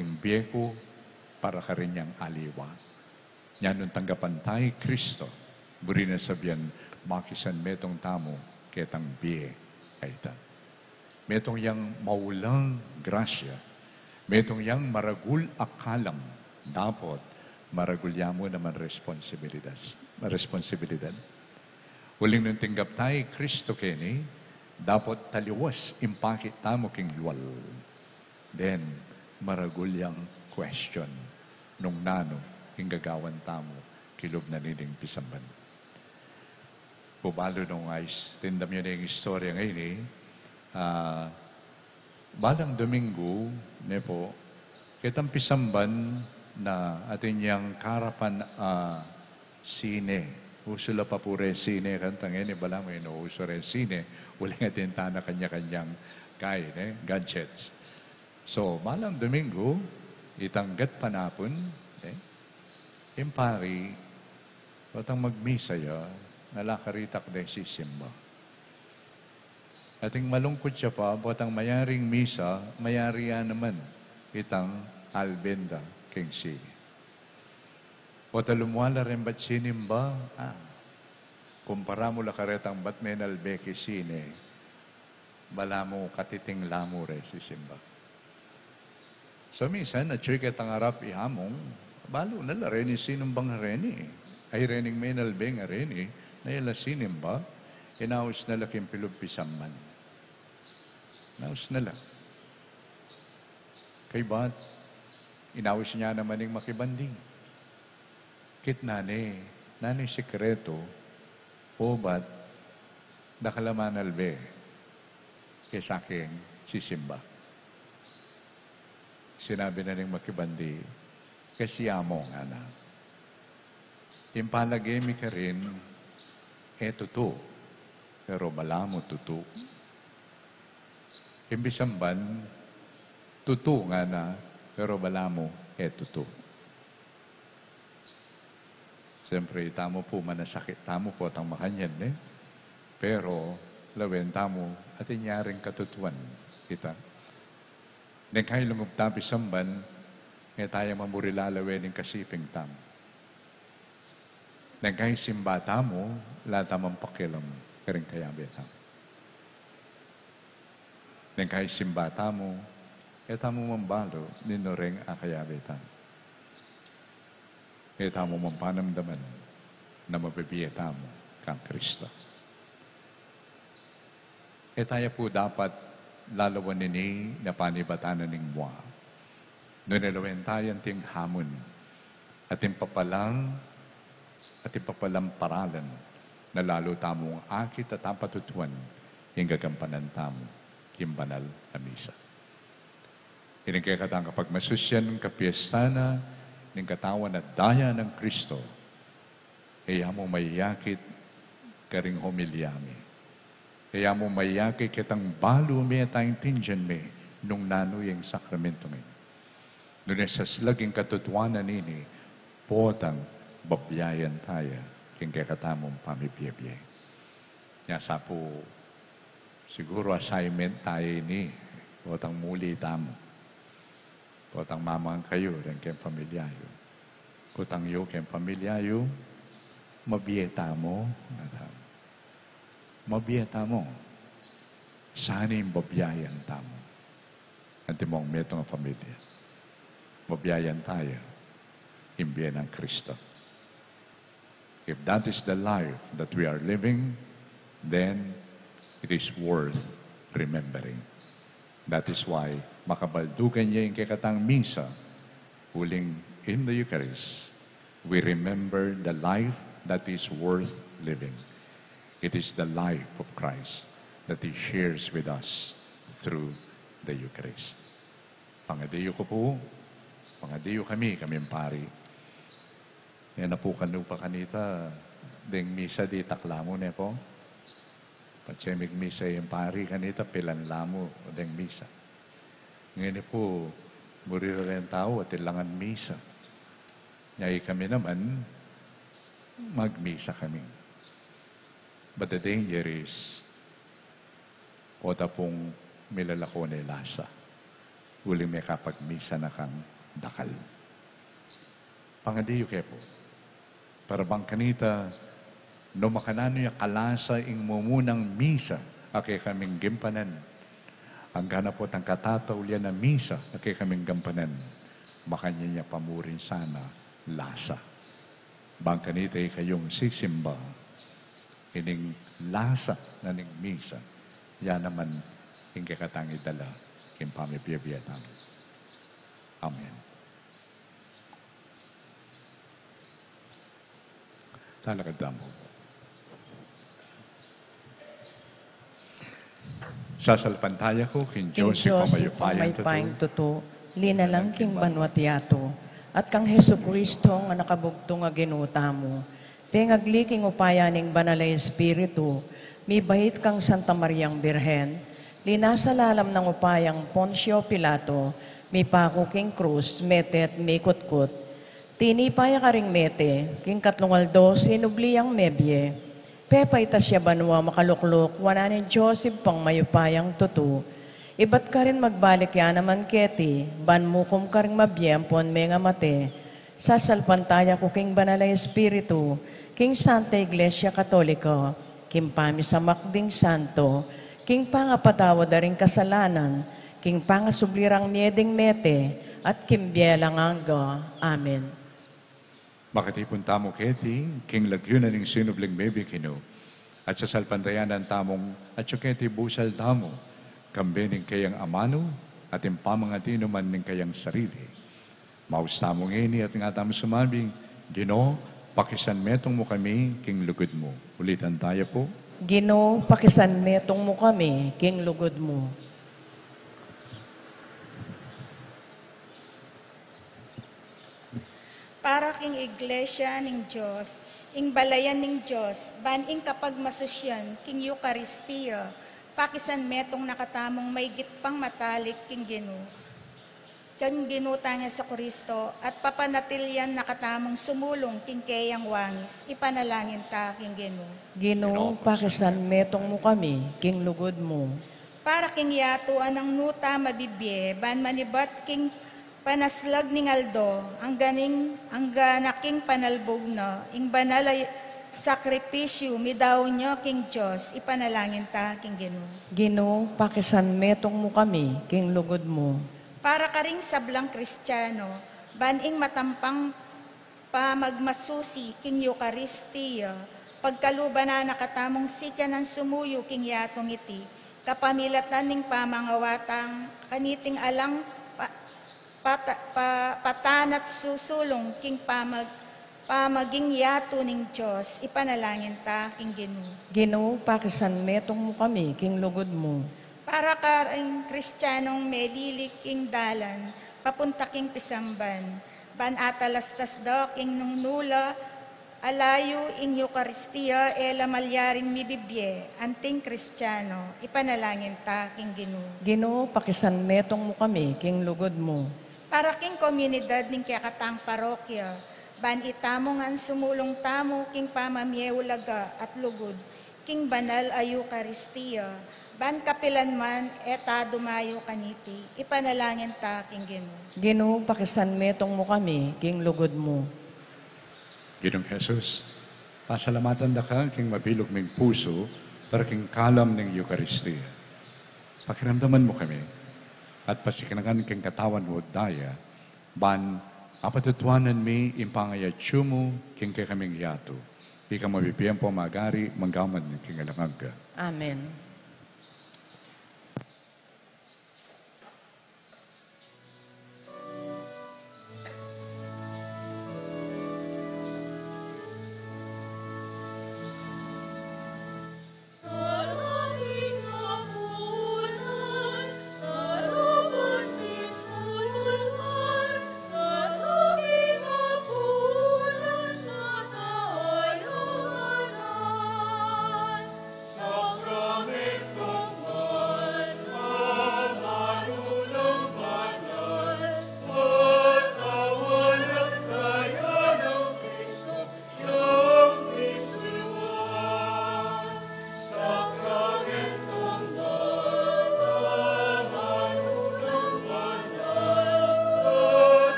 Ing bie ku para karin yang aliwa. Nya nung tanggapan ta i Kristo, buri nang sabian, makisanmetung tamu ketang bie a ita. Metung yang maulang grasya, metung yang maragul a kalam, dapot maragul ya mu naman responsibilidad, responsibilidad. Uling nung tinggap ta i Kristo keni, dapot taliwas ing pakit tamu king lual. Then, maragul yang question nung nanu ing gagawan tamu king lub na nining pisamban. Pu balu nung ais, tindam yu ne ing istorya ngeni, ah, balang Domingo, ne pu, ketang pisamban na atin yang karapan, ah, sine. Usu la pa pu reng sine, kanta ngeni balamu e no usu reng sine, uling atin tana kanya-kanyang kai, ne, gadgets. So, balang Domingo, itang gatpanapun, ne, ing pari, potang magmisa ya, nalakaritak deng sisimba. Ating malungkut ya pa, potang mayaring misa, mayari ya naman itang alben da keng sine. Pota lumwala reng bat sinimba, ah, kumpara mu la karetang bat menalbe keng sine, balamu katiting la mu reng sisimba. So, minsan, atyu ketang arap ihamung, balu na la reni sinumba ngan reni. Ay, rening menalbe ngan reni, na e la sinimba, inaus na la king pilub pisamban. Inaus na la. Kaybat, inaus na naman ing makibandi. Kitnan ne, nanu ing sikretu, obat, dakal a manalbe kesa keng sisimba. Sinabi na ning makibandi, "Kasi amo," ngana, "ing palage mi karin, e tutu, pero balamu tutu. Ing pisamban, tutu," ngana, "pero balamu e tutu." Siyempre, itamu pu, manasakit tamu potang makanyan, ne? Pero, lawen tamu, atin ya ring katutuan, ita. Neng kai lungub ta pisamban, e taya mamuri lalawen ing kasiping tamu. Neng kai simba tamu, ala tamung pakialam karing kayabe tamu. Neng kai simba tamu, e tamu mambalu ninu reng akayabe tamu. E tamu mampanamdaman na mabibie tamu kang Kristo. E taya pu dapat lalawan ini na panibatan na ning mua. Nune lawen taya anting hamun, atin papalang, atin papalang paralan, na lalu tamung akit at apatutuan ing gagampanan tamu king banal a misa. Ining kekatang kapagmasusyan kapiestan na ning katawan at daya nang Kristo, e ya mu mayakit karing homilya mi. E ya mu mayakit ketang balu mi at aintindian mi nung nanu yang sakramento mi. Nune saslag ing katutuanan ini, potang babiayan taya king kekatamung pamibie-bie. Nya sa pu, siguru assignment taya ini, potang muli tamu. Potang mamangan kayu reng keng pamilya yu. Kutang yu keng pamilya yu, mabie tamu, ngana tamu. Mabie tamu. Saan ing babiayan tamu? Antimong metung a pamilya. Babiayan taya ing bie nang Kristo. If that is the life that we are living, then it is worth remembering. That is why makabaldugan ya ing kekatang misa, uling in the Eucharist, we remember the life that is worth living. It is the life of Christ that He shares with us through the Eucharist. Pangadiyu ku pu, pangadiyu kami, kaming pari. E na pu kanu pa kanita deng misa ditak la mu, ne pu? Patse migmisa ing pari kanita, pilan la mu deng misa. Ngeni pu, muri la reng tau atin la ngan misa. Nya ikami naman, magmisa kami. But the danger is, pota pung milalako ne lasa, uling mekapagmisa na kang dakal. Pangadiyu ke pu, para bang kanita, no makananu ya kalasa ing mumunang misa a kekaming gimpanan, anggana potang katatauli ya na misa a kekaming gampanan, makanyan ya pa mu rin sana lasa. Bang kanita ikayung sisimba, ining lasa na ning misa, ya naman ing kekatang idala king pamibie-bie tamu. Amen. Talakad tamu. Sasalpantaya ku king Dios, Dios Ibpang mayupayang tutu, linalang king banwa't yatu, at kang Jesucristo a anak nang bugtung a Ginu tamu, pengagli king upaya ning Banal a Espiritu, mibait kang Santa Mariang Birhen, linasa lalam nang upayang Poncio Pilato, mipaku king krus, mete at mikutkut. Tinipa ya karing mete, king katlung aldo sinubli yang mebie. Pepaitas ya banua makalukluk wanan ning Dios Ibpang mayupayang tutu. Ibat karin magbalik ya naman keti, ban mukum karing mabie ampon menga mate. Sasalpantaya ku king Banal a Espiritu, king Santa Iglesia Katolika, king pamisamak ding santo, king pangapatawad da ring kasalanan, king pangasubli rang mie ding mete, at king bie alang angga. Amen. Makatipun tamu keti king lagyu na ning sinubling mebie Ginu, at sasalpantayanan tamung atyu keti busal tamu, kambe ning keyang amanu, at ing pamangatinuman ning keyang sarili. Maus tamu ngeni at nga tamu sumabing, Ginu, pakisanmetung mu kami king lugud mu. Ulitan taya pu. Ginu, pakisanmetung mu kami king lugud mu. Para king Iglesia ning Dios, ing balayan ning Dios, ban ing kapagmasusyan king Eukaristia, pakisanmetung na katamung maigit pang matalik king Ginu, king Ginu tang Jesucristo, at papanatilyan na katamung sumulung king keyang wangis, ipanalangin ta king Ginu. Ginu, pakisanmetung mu kami king lugud mu. Para king yatu a nang nu ta mabibie, ban manibat king panaslag ning aldo, angga ning, angga na king panalbug na, ing banal a sakripisyu, midaun ya king Dios, ipanalangin ta king Ginu. Ginu, pakisanmetung mu kami king lugud mu. Para karing sablang Kristiano, ban ing matampang pamagmasusi king Eukaristia, pagkaluban na na katamung sikanan sumuyu king yatung iti, kapamilatan ning pamangawat tang kaniting alang pa-, pata-, pa-, patan at susulung king pamag-, pamaging yatu ning Dios, ipanalangin ta king Ginu. Ginu, pakisanmetung mu kami king lugud mu. Para karing Kristianong melilik king dalan, papunta king pisamban, ban atalastas da king nung nu la, alayu ing Eukaristia, e la malyaring mibibie, anting Kristiano, ipanalangin ta king Ginu. Ginu, pakisanmetung mu kami king lugud mu. Para king komunidad ning kekatang parokya, ban itamu ngan sumulung tamu king pamamie ulaga at lugud, king banal a Eukaristia, ban kapilan man e ta dumayu kaniti, ipanalangin ta king Ginu. Ginu, pakisanmetung mu kami king lugud mu. Ginung Jesus, pasalamatan da ka king mabilug ming pusu, para king kalam ning Eukaristia. Pakiramdaman mu kami, at pasiknangan king katawan mu daya, ban apatutuanan mi ing pangayatsu mu king kekaming yatu. Ika mabibie ampong magari, mangga man king alang angga. Amen.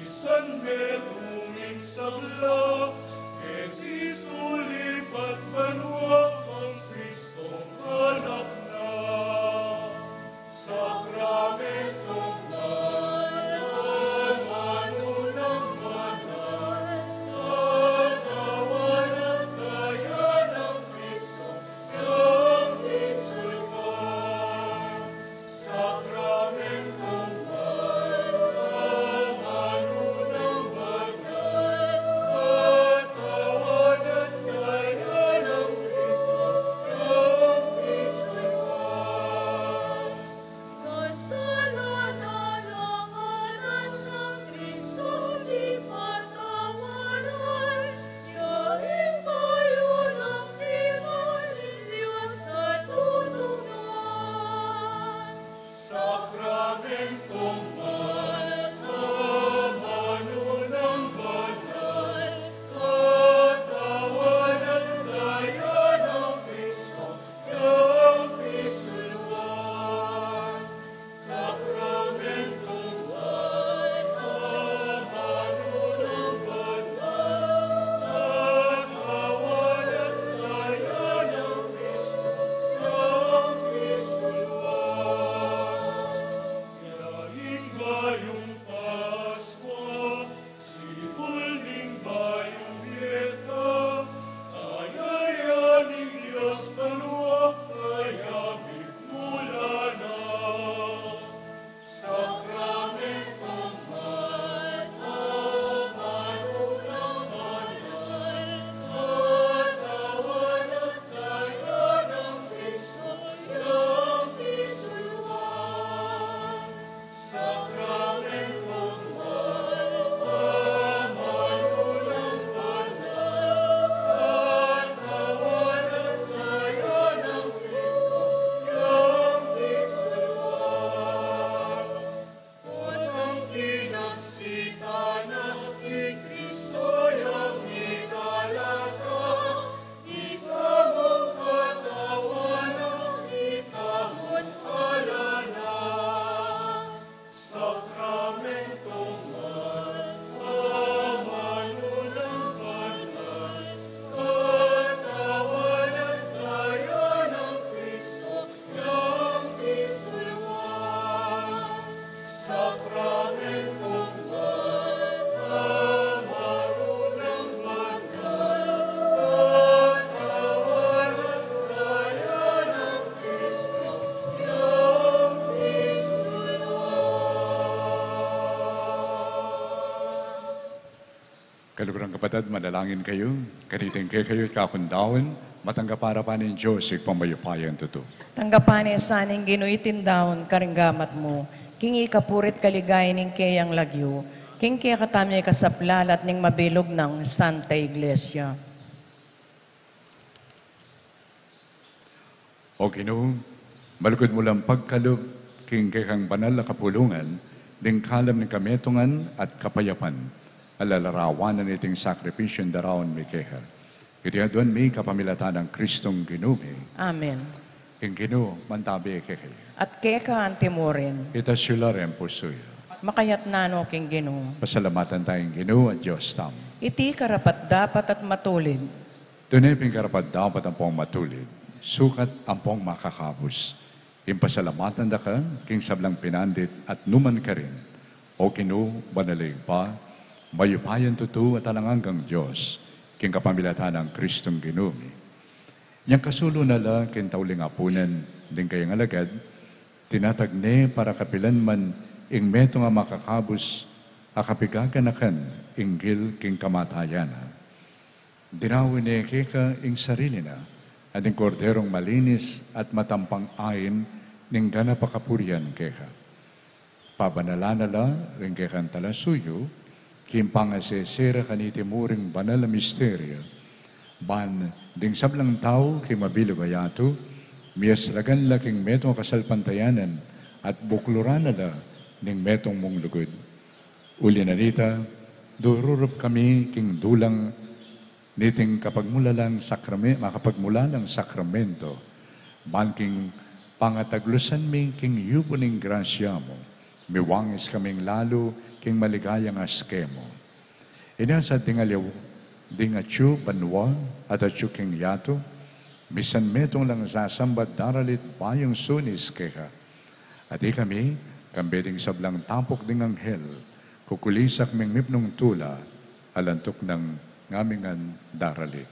Isan metung ing sabla, keti sulip at banua, kang Kristong Anak na. Sakramentong banal, manulang banal, katawan at daya nang Kristo, yang disulpan. Sakramentong banal, Kaluguran kapatad, manalangin kayu. Kaniting kekayu ikakung daun, matanggap na pa ning Dios Ibpang mayupayang tutu. Tanggapan na sa ning Ginu iting daun karing gamat mu, king ikapuri't kaligayan ning keyang lagyu, king kekatamu ing kasaplalan ning mabilug nang Santa Iglesia. O Ginu, malugud mu lang pagkalub king kekang banal a kapulungan, ding kalam ning kametungan at kapayapan, a lalarawanan niting sakripisyung daraun mi keka. Iti aduan mi kapamilatan nang Kristong Ginu mi. Amen. Ing Ginu mantabi kekayu. At keka anti murin. Itas yu la ring pusu yu. Makayatna no king Ginu. Pasalamatan taya ing Ginu a Dios tamu. Iti karapat-dapat at matulid. Tune pin karapat-dapat ampong matulid, sukat ampong makakabus, ing pasalamatan da ka king sablang pinandit at nu man karin, O Ginu, banal a Ibpa, mayupayang tutu at alang anggang Dios, king kapamilatan nang Kristong Ginu mi. Inyang kasulu na la king tauling apunan ding kayang alagad, tinatag ne para kapilan man ing metung a makakabus a kapigaganakan inggil king kamatayan na. Dinaun ne keka ing sarili na, at ing Korderong malinis at matampang ain ning ganap a kapurian keka. Pabanalan na la ring kekang talasuyu, king pangasese ra kaniti muring banal a misteryu. Ban ding sablang tau king mabilug a yatu, miyaslagan la king metung a kasalpantayanan, at bukluran na la ning metung mung lugud. Uli na nita, dururup kami king dulang niting kapagmulalang sakrame-, makapagmulalang sakramento, ban king pangataglusan mi king yubu ning grasya mu, miwangis kaming lalu king maligayang aske mu. Inya sa ding aliwa, ding atyu banua at atyu king yatu, misan metung lang sasamba't daralit bayung sunis keka. At ikami, kambe ding sablang tapuk ding anghel, kukulisak ming mipnung tula, alang tuknang ngaming ngan daralit.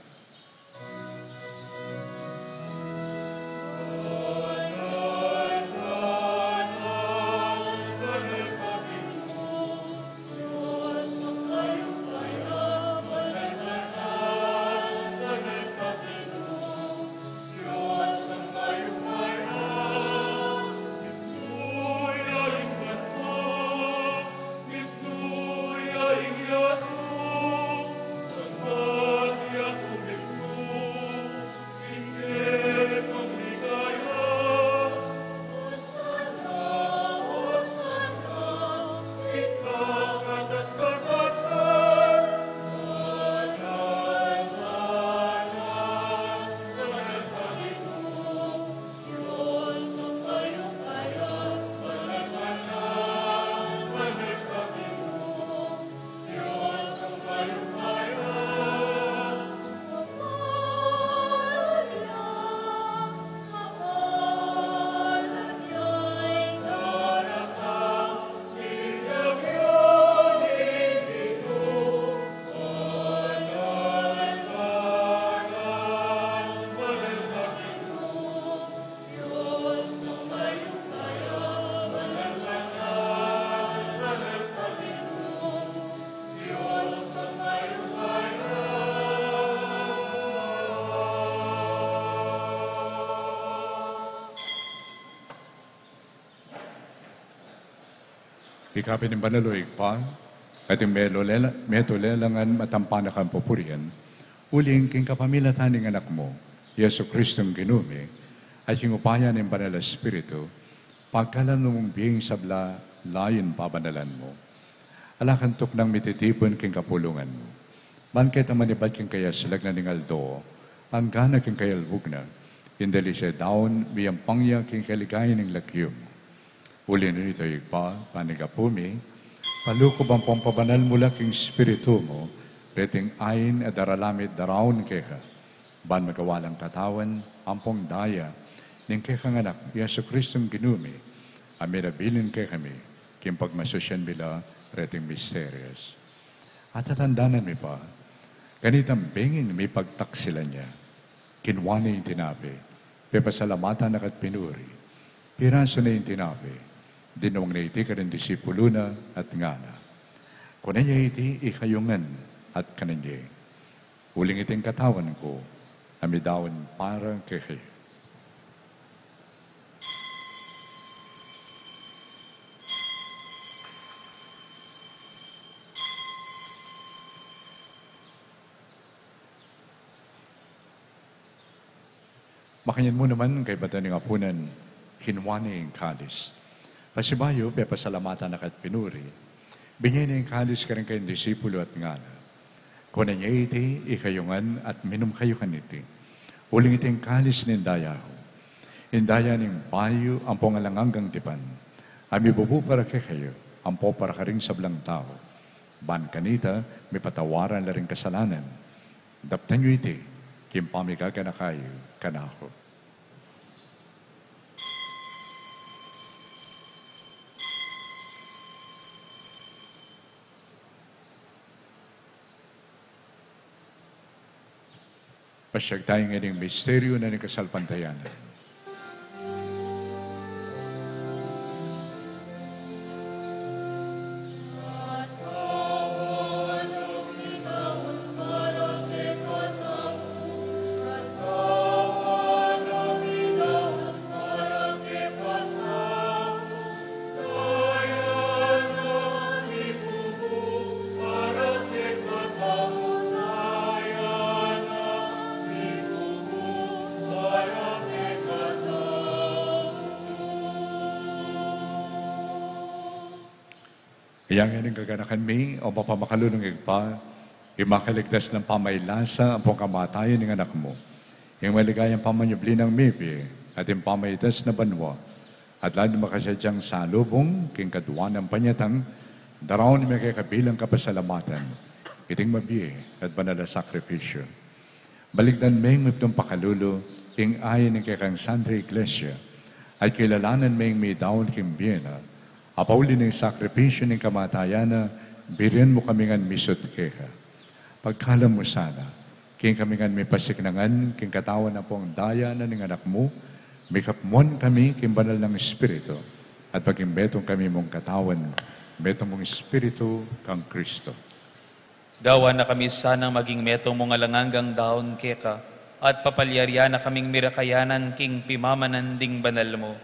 Ika pin ing banal, o Ibpa, at ing metulela-, metulelangan matampan a kang pupurian, uling king kapamilatan ning Anak mu, Jesu Kristong Ginu mi, at king upaya ning Banal a Espiritu, pagkalub mung bie ing sabla layun pabanalan mu. Ala kang tuknang mititipun king kapulungan mu. Ban keta manibat king kayaslag na ning aldo, anggana king kayalbug na, ing dalisai daun miyampang ya king kaligayan ning lagyu mu. Uli na nita, Ibpa, panigapu mi, palukuban pong pabanal mu la king Espiritu mu, reting ain a darala mi't daraun keka, ban magawa lang katawan ampong daya ning kekang Anak, Jesu Kristong Ginu mi, a minabilin kekami, king pagmasusyan mi la reting misterios. At tatandanan mi pa, kanitang benging mipagtaksilan ya, kinua ne ing tinape, pepasalamatan na ka't pinuri, pirasu ne ing tinape, dinwang ne iti karing disipulu na at ngana: Kunan ye iti ikayu ngan, at kanyan ye. Uling iti ing katawan ku, a midaun para kekayu. Makanyan mu naman, kaybat da ning apunan, kinua ne ing kalis. Pasibayu, pepasalamatan na ka at pinuri. Binie ne ing kalis karing kayang disipulu at ngana: Kunan ye iti ikayu ngan at minum kayu kaniti. Uling iti ing kalis ning daya ku, ing daya ning bayu ampong alang anggang tipan, a mibubu para kekayu ampo para karing sablang tau, ban kanita mipatawaran la ring kasalanan. Daptan yu iti king pamigaganaka yu kanaku. Pasiag tayu ngening misteryu na ning kasalpantayanan. Kaya ngeni, kaganakan mi, o mapamakalulung Ibpa, ing makaligtas nang pamailasa ampong kamatayan ning Anak mu, ing maligayang pamanyubli nang mebie, at ing pamaitas na banua, at lalo makasadyang salubung king kaduanan panyatang, daraun mi keka bilang kapasalamatan iting mabie at banal a sakripisyu. Balikdan meng mipnung pakalulu ing ain ning kekang Santa Iglesia, at kilalanan meng midaun king bie na, a pauli ning sakripisyu ning kamatayan na, birian mu kami ngan misut keka. Pagkalam mu sana, king kami ngan mipasiknangan king katawan ampong daya na ning Anak mu, mikapmuan kami king banal nang Espiritu, at maging metung kami mung katawan, metung mung Espiritu kang Kristo. Gawan na kami sanang maging metung mung alang anggang daun keka, at papalyarian na kaming mirakayanan king pimamanan ding banal mu.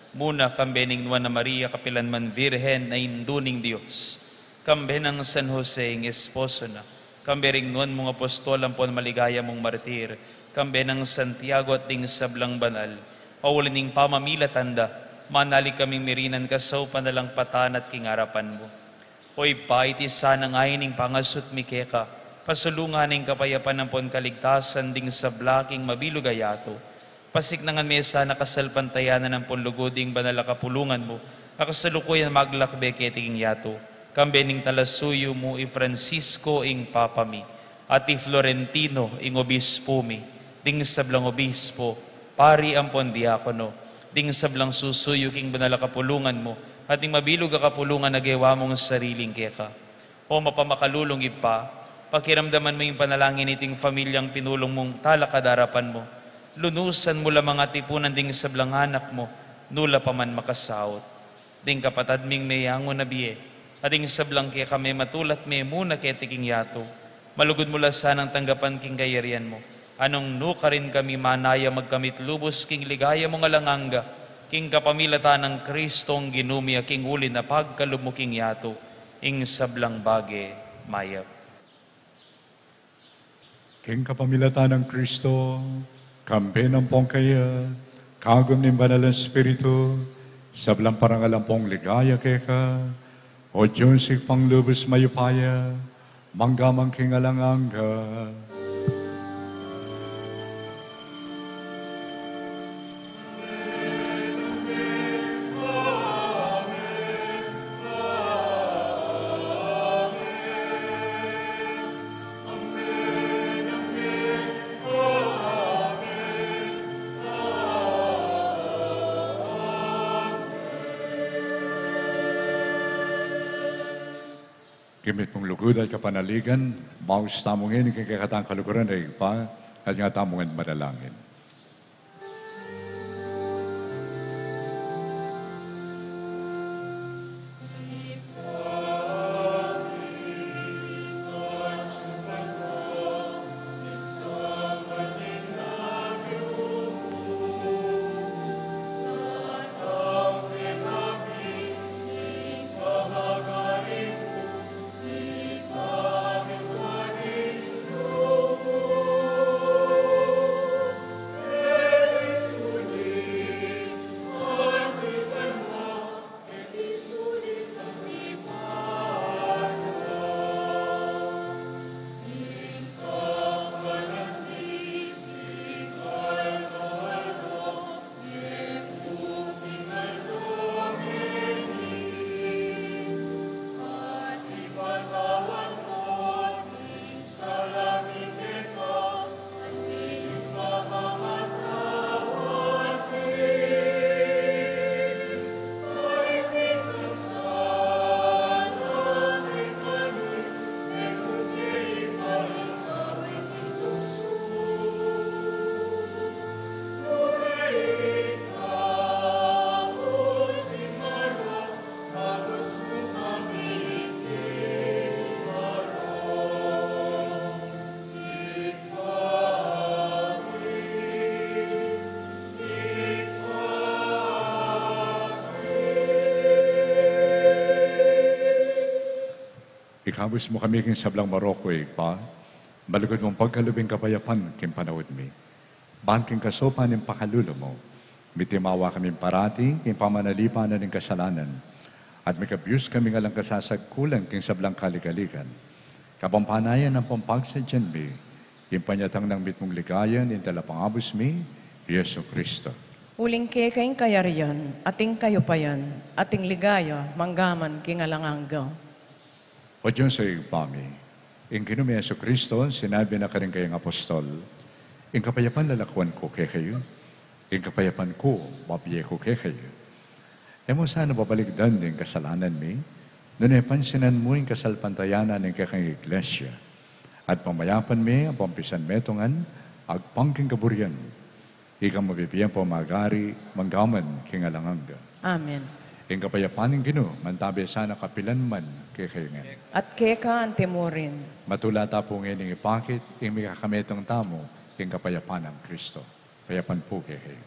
Muna kambe ning Nuan a Maria, kapilan man Virgen a Indu ning Dios, kambe nang San Jose ing esposo na, kambe ring nuan mung apostol ampon maligaya mung martir, kambe nang Santiago at ding sablang banal, pauli ning pamamilatan da, manalig kaming mirinan kasaupan na lang patanas king arapan mu. O Ibpa, iti sanang ain ning pangasut mi keka, pasulungan ing kapayapan ampon kaligtasan ding sabla king mabilug a yatu. Pasiknangan me sana kasalpantayanan ampon lugud ding banal a kapulungan mu, a kasalukuyan maglakbe keti king yatu, kambe ning talasuyu mu i Francisco ing Papa mi, at i Florentino ing obispo mi, ding sablang obispo, pari ampon diakono, ding sablang susuyu king banal a kapulungan mu, at ing mabilug a kapulungan a gewa mung sariling keka. O mapamakalulung Ibpa, pakiramdaman mu ing panalangin niting pamilyang pinulung mung talakad arapan mu. Lunusan mu la mang atipunan ding sablang anak mu, nu la pa man makasaut. Ding kapatad ming meyangu na bie, at ding sablang keka mematulat me muna keti king yatu, malugud mu la sanang tanggapan king kayarian mu, a nung nu karin kami manaya magkamit lubus king ligaya mung alang angga, king kapamilatan nang Kristong Ginu mi a king uli na pagkalub mu king yatu, ing sablang bage mayap. King kapamilatan nang Kristo, kambe na ampong kaya, kagum ning Banal a Espiritu, sablang parangal ampong ligaya keka, O Dios Ibpang lubus mayupaya, mangga man king alang angga. King mitmung lugud at kapanaligan, maus tamu ngeni king kekatang kaluguran a Ibpa, at nga tamu ngan manalangin. Kabus mu kami king sablang marok, Ibpa, malugud mung pagkalub ing kapayapan king panaun mi. Ban king kasaupan ning pakalulu mu, mitimawa kami parati king pamanalipan na ning kasalanan, at mikabus kami ngan alang kasasagkulan king sablang kaligaligan. Kapampanayan ampong pagsadyan mi ing panyatang nang mitmung ligaya ning Talapangabus mi, Jesucristo. Uling keka ing kayarian, at ing kayupayan, at ing ligaya, mangga man king alang angga. O Dios a Ibpa mi, ing Ginu ming Jesucristo, sinabi na karing kayang apostol, "Ing kapayapan lalakwan ku kekayu, ing kapayapan ku bibie ku kekayu." E mu sana babalikdan ding kasalanan mi, nune pansinan mu ing kasalpantayanan ning kekang Iglesia, at pamayapan mi ampong pisan metung ngan agpang king kaburian. Ika mabibie ampong magari, mangga man king alang angga. Amen. Ing kapayapan ning Ginu, mantabi sana kapilan man kekayu ngan. At keka anti murin. Matula ta pu ngeni ipakit ing mikakametung tamu king kapayapan nang Kristo. Kapayapan pu kekayu.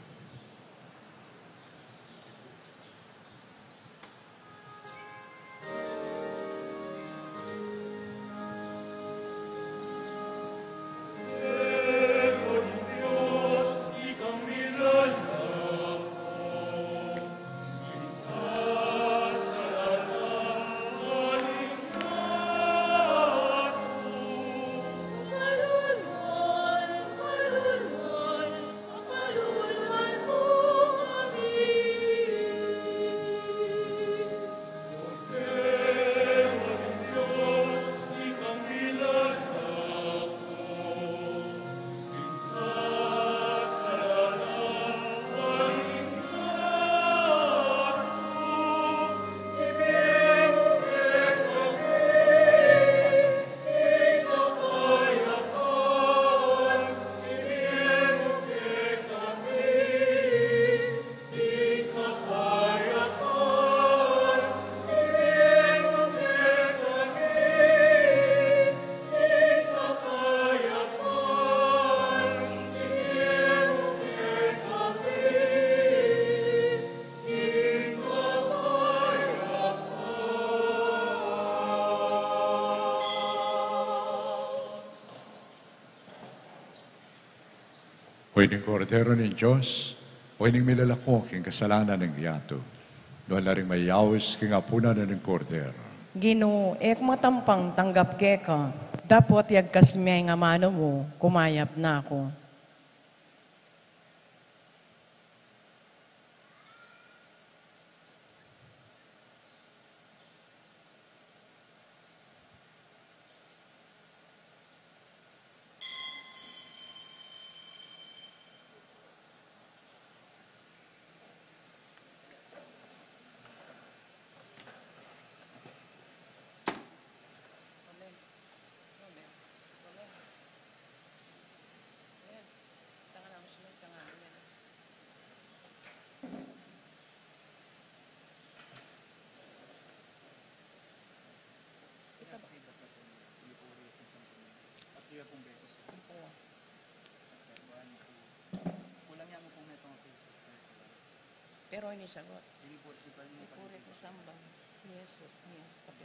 O ining Kordero ning Dios, o ining milalako king kasalanan ning yatu. Nuan la ring mayaus king apunan ning Kordero. Ginu, e ku matampang tanggap keka, dapot yagkas me ing amanu mu, kumayap na ku. Pero ini sagot. Ipuri ku samba. Yesus, Yesus, kapil.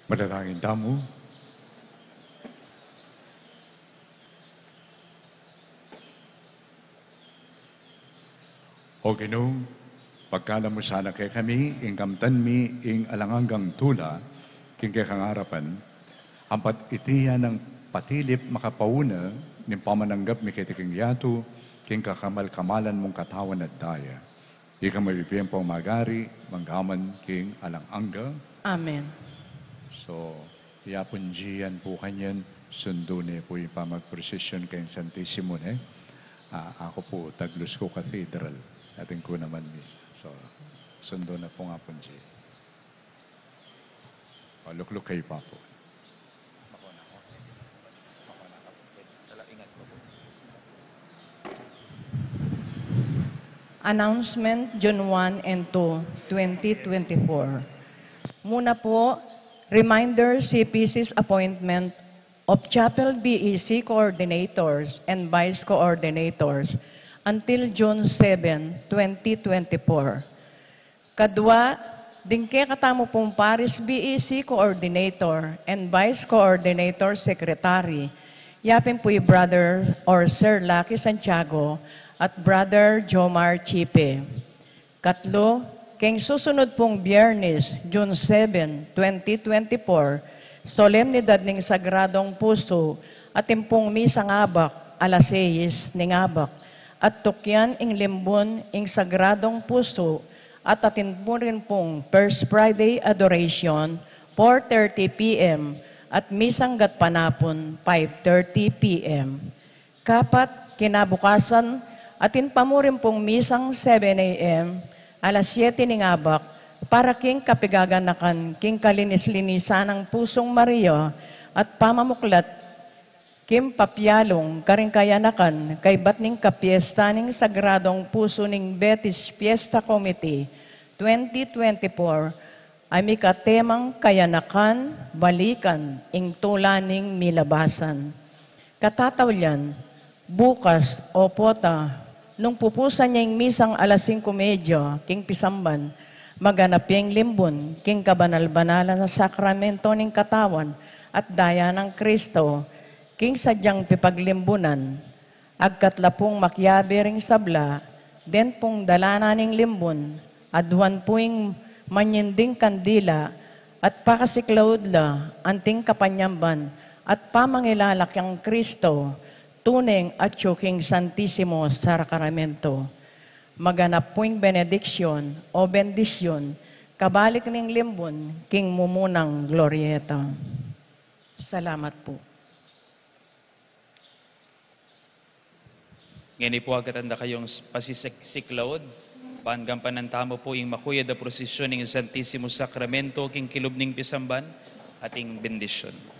Manalangin tamu. O Ginu, pagkalub mu sana kekami ing kamtan mi ing alang anggang tula king kekang arapan, ampat iti ya nang patilip makapauna ning pamananggap mi keti king yatu king kakamal-kamalan mung katawan at daya. Ika mu ing mabibie pung magari, mangga man king alang angga. Amen. So, yapun dian pu kanyan, sundu ne pu ing pamagprosesyon keng Santisimo, ne? Ah, aku pu, Taglusco Cathedral. Atin ku naman misa. So, sundu na pu nga pu dian. O, lukluk kayu pa pu. Announcement, June one and two, twenty twenty-four. Muna po, reminder, C P C's appointment of chapel B E C coordinators and vice coordinators until June seven, twenty twenty-four. Kadwa, ding kekatamu pung Parish B E C Coordinator and Vice Coordinator Secretary, yapin pu i Brother or Sir Lucky Santiago at Brother Jomar Chipe. Katlu, keng susunud pung Biyernes, June seven, twenty twenty-four, solemnidad ning Sagradong Pusu, atin pung misang abak, alas seis ning abak, at tukyan ing limbun ing Sagradong Pusu, at atin mu rin pung First Friday Adoration, four thirty P M, at misang gatpanapun, five thirty P M. Kapat, kinabukasan, atin pa mu rin pung misang seven A M, alas siyete ning abak, para king kapigaganakan king kalinis-linisan nang Pusung Maria at pamamuklat king papialung karing kayanakan kaybat ning kapiyesta ning Sagradong Pusu ning Betis Fiesta Committee twenty twenty-four, a mika temang Kayanakan, Balikan ing Tula ning Milabasan. Katatawlian, bukas, o pota, nung pupusan ya ing misang alas singko medya king pisamban, maganap ya ing limbun king kabanal-banalan a sakramento ning katawan at daya nang Kristo, king sadyang pipaglimbunan. Agkat la pung makiabe ring sabla, den pung dalanan ning limbun, aduan pu ing manyinding kandila, at pakasiklaud la anting kapanyamban at pamangilala kang Kristo, tune ing atyu king Santisimo Sakramento. Maganap pu ing benediksyon o bendisyun, kabalik ning limbun king mumunang Glorieta. Salamat pu. Ngeni pu, agkatan da kayung s-, pasisik-, siklaud, ban gampanan tamu pu ing makuyad a prosesyon ning Santisimo Sakramento king kilub ning pisamban at ing bendisyun.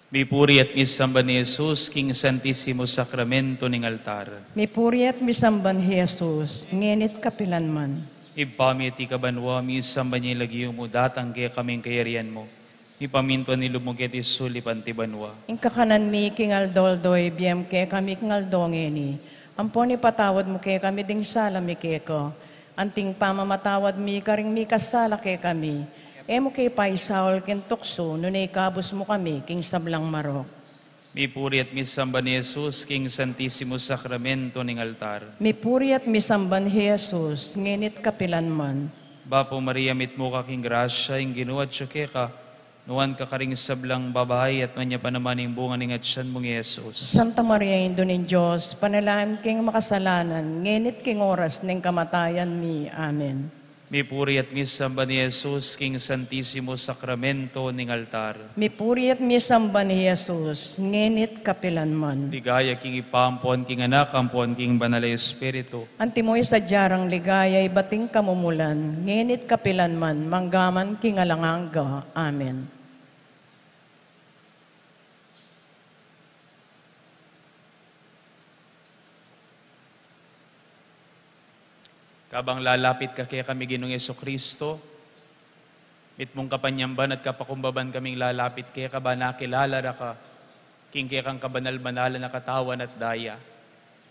Mipuri at misamban i Jesus king Santisimo Sakramento ning altar. Mipuri at misamban i Jesus, ngeni't kapilanman. Ibpa mi, atiu ka banua, misamban ya ing lagyu mu, datang kekami ing kayarian mu, mipamintuan ing lub mu keti sulip anti banua. Ing kakanan mi king aldo-aldo ibie mu kekami king aldo ngeni, ampon ipatawad mu kekami ding sala mi keka, anting pamamatawad mi karing mikasala kekami. E mu ke paisaul king tuksu, nune ikabus mu kami king sablang marok. Mipuri at misamban i Jesus king Santisimo Sakramento ning altar. Mipuri at misamban i Jesus, ngeni't kapilanman. Bapu Maria, mitmu ka king grasya, ing Ginu atyu keka, nuan ka karing sablang babai, at nuan ya pa naman ing bunga ning atyan mung Jesus. Santa Maria, Indu ning Dios, ipanalangin mu keng makasalanan, ngeni't king oras ning kamatayan mi. Amen. Mipuri at misamban i Jesus king Santisimo Sakramento ning altar. Mipuri at misamban i Jesus, ngeni't kapilanman. Ligaya king Ibpa, ampon king Anak, ampon king Banal a Espiritu. Antimo ing sadya rang ligaya ibat king kamumulan, ngeni't kapilanman, manggaman king alang angga. Amen. Kabang lalapit ka kekami, Ginung Jesucristo, mitmung kapanyamban at kapakumbaban kaming lalapit keka, ban akilala ra ka king kekang kabanal-banalan a katawan at daya.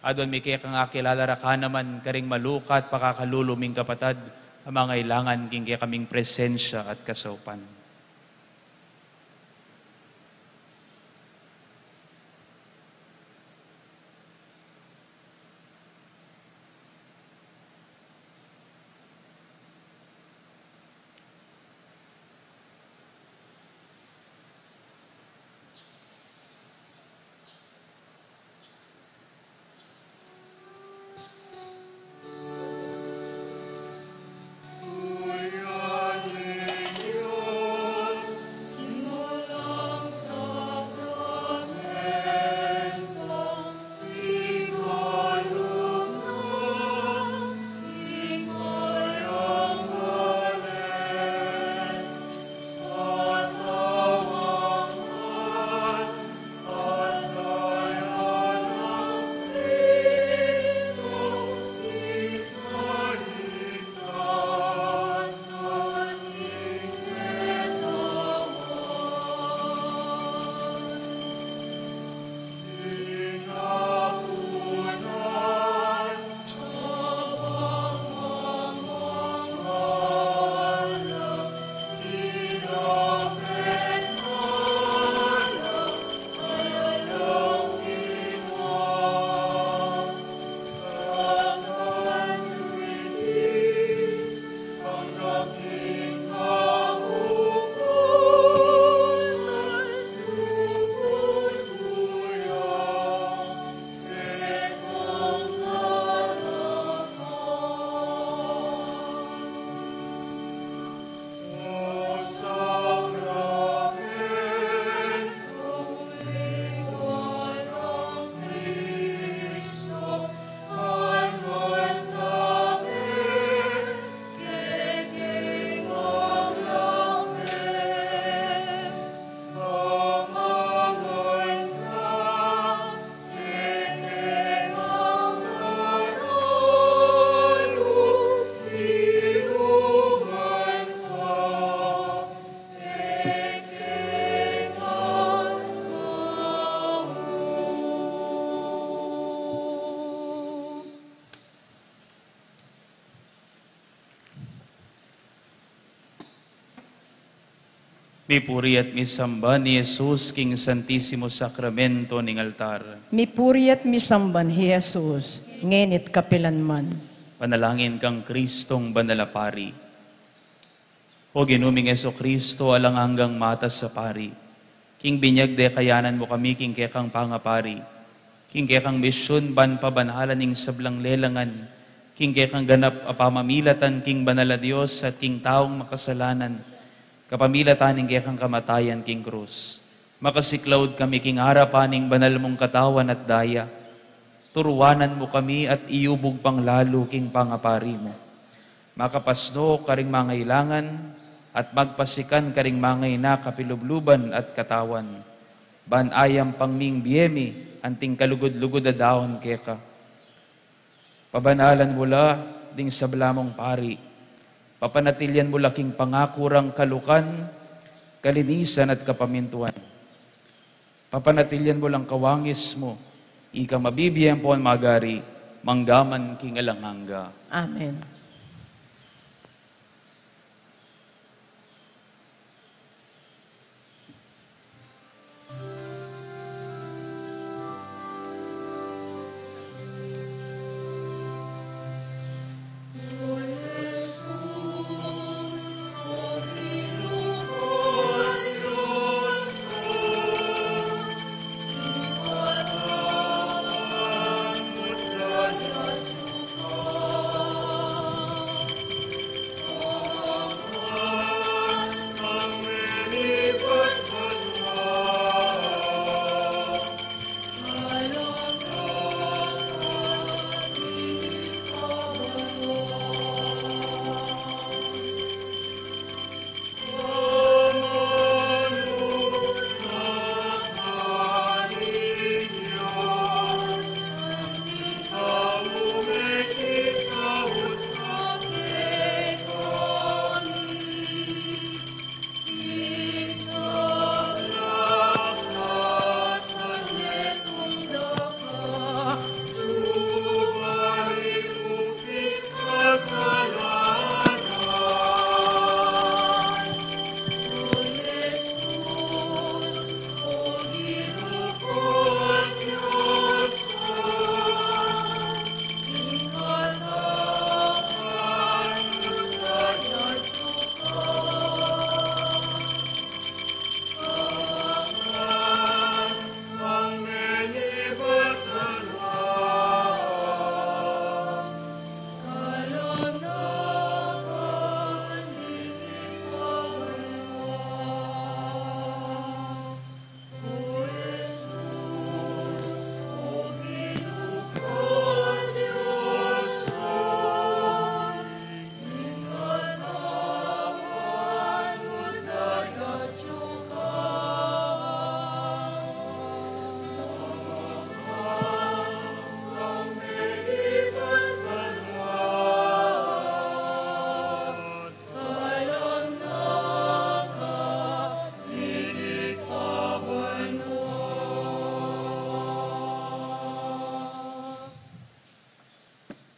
Aduan mi kekang akilala ra ka naman karing malukat pakakalulu ming kapatad a mangailangan king kekaming presensya at kasaupan. Mipuri at misamban i Jesus king Santisimo Sakramento ning altar. Mipuri at misamban i Jesus, ngeni't kapilanman. Panalangin kang Kristong Banal a Pari. O Ginu ming Jesucristo, alang anggang matas a Pari, king binyag dekayanan mu kami king kekang pangapari, king kekang misyun ban pabanalan ing sablang lelangan, king kekang ganap a pamamilatan king banal a Dios at king taung makasalanan, kapamilatan ning kekang kamatayan king krus. Makasiklaud kami king arapan ning banal mung katawan at daya. Turuanan mu kami at iyubug pang lalu king pangapari mu. Makapasno karing mangailangan at magpasikan karing mangaina kapilubluban at katawan. Ban ayam pang ming bie mi anting kalugud-lugud a daun keka. Pabanalan mu la ding sabla mung pari. Papanatilian mu la king pangaku rang kalukan, kalinisan at kapamintuan. Papanatilian mu lang kawangis mu, ika mabibie ampon magari, manggaman king alang angga. Amen.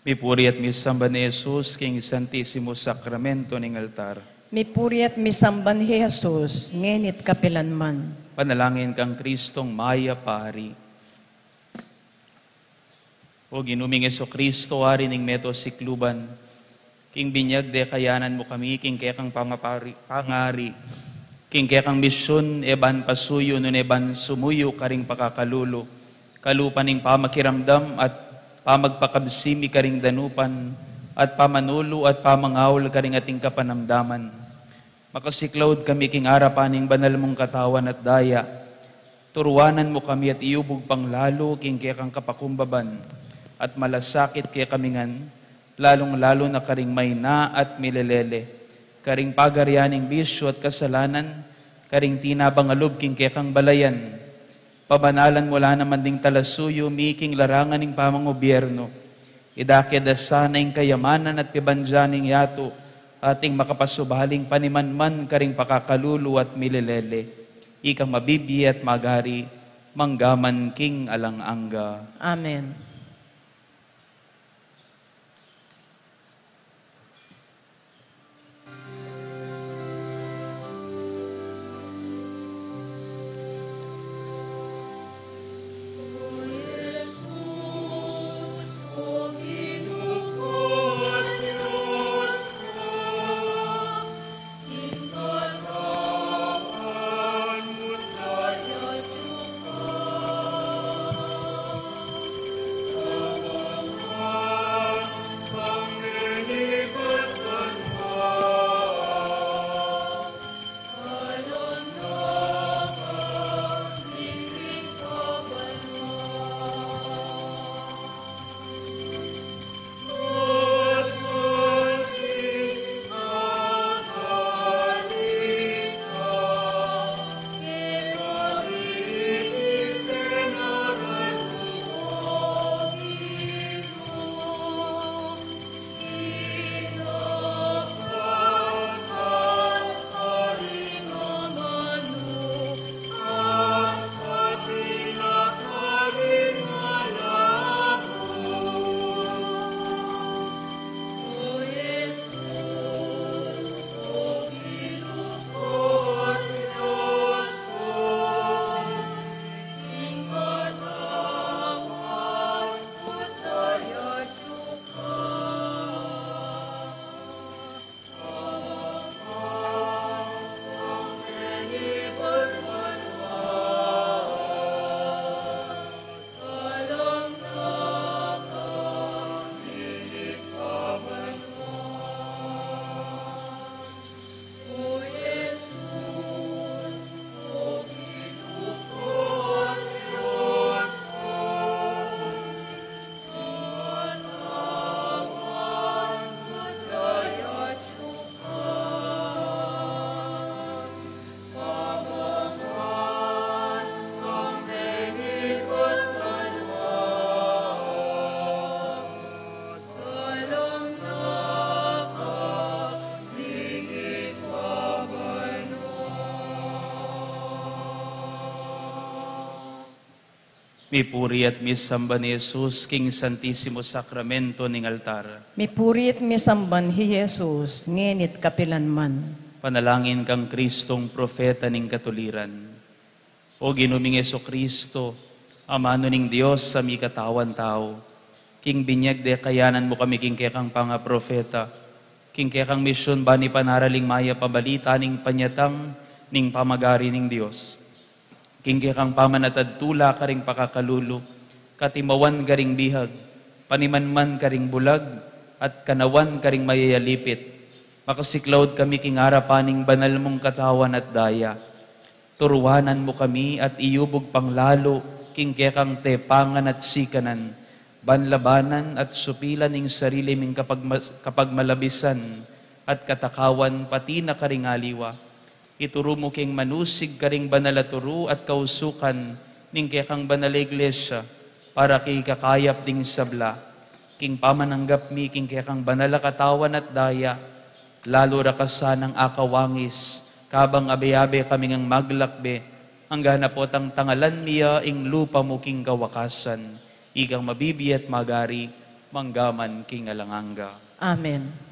Mipuri at misamban i Jesus king Santisimo Sakramento ning altar. Mipuri at misamban i Jesus, ngeni't kapilanman. Panalangin kang Kristong mayap a Ari. O Ginu ming Jesucristo, Ari ning meto sikluban, king binyag de kayanan mu kami king kekang pangapari, pangari, king kekang misyun, e ban pasuyu nune ban sumuyu karing pakakalulu, kalupa ning pamakiramdam at pamagpakabsi mi karing danupan, at pamanulu at pamangaul karing ating kapanamdaman. Makasiklaud kami king arapan ning banal mung katawan at daya. Turuanan mu kami at iubug pang lalu king kekang kapakumbaban, at malasakit kekami ngan, lalung-lalu na karing maina at milelele, karing pagarian ning bisyu at kasalanan, karing tinabang a lub king kekang balayan. Pabanalan mu la naman ding talasuyu mi king larangan ning pamangubyernu. Idake da sana ing kayamanan at pibandian ning yatu, ating makapasubaling panimanman karing pakakalulu at milelele. Ikang mabibie at magari, manggaman king alang angga. Amen. Mipuri at misamban i Jesus king Santisimo Sakramento ning altar. Mipuri at misamban i Jesus, ngeni't kapilanman. Panalangin kang Kristong propeta ning katuliran. O Ginu ming Jesucristo, Amanu ning Dios a mikatawan tau, king binyag de kayanan mu kami king kekang pangapropeta, king kekang misyun bani panaraling mayap a balita ning panyatang ning pamagari ning Dios. King kekang pamanatad tula karing pakakalulu, katimawan karing bihag, panimanman karing bulag, at kanawan karing mayayalipit, makasiklaud kami king arapan ning banal mung katawan at daya. Turuanan mu kami at iyubug pang lalu king kekang tepangan at sikanan, ban labanan at supilan ing sarili ming kapagmas-, kapagmalabisan at katakawan pati na karing aliwa. Ituru mu king manusig karing banal a turu at kausukan ning kekang banal a Iglesia para king ikakayap ding sabla. King pamananggap mi king kekang banal a katawan at daya, lalu ra ka sanang akawangis, kabang abe-abe kami ngang maglakbe, anggang potang tangalan mi ya ing lupa mu king kawakasan, ikang mabibie at magari, mangga man king alang angga. Amen.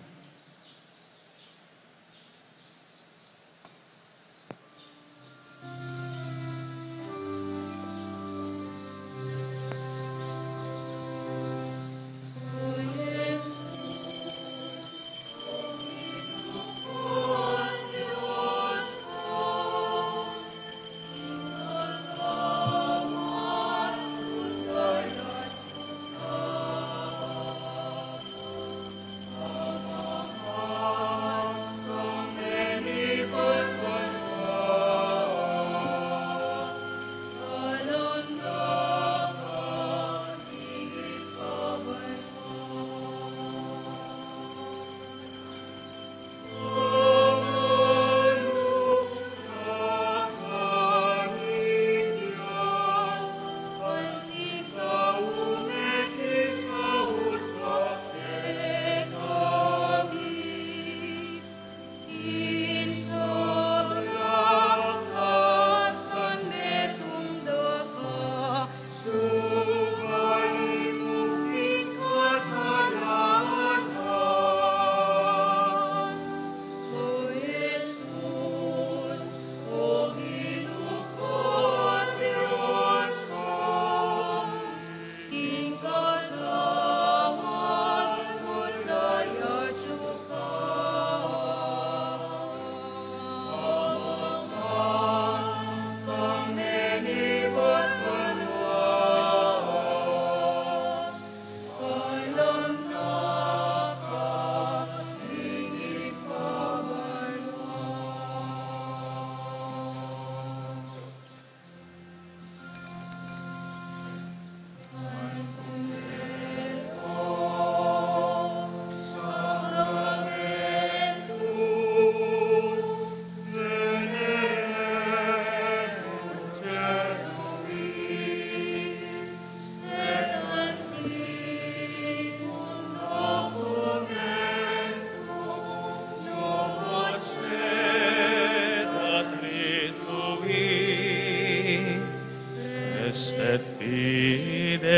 Est et fides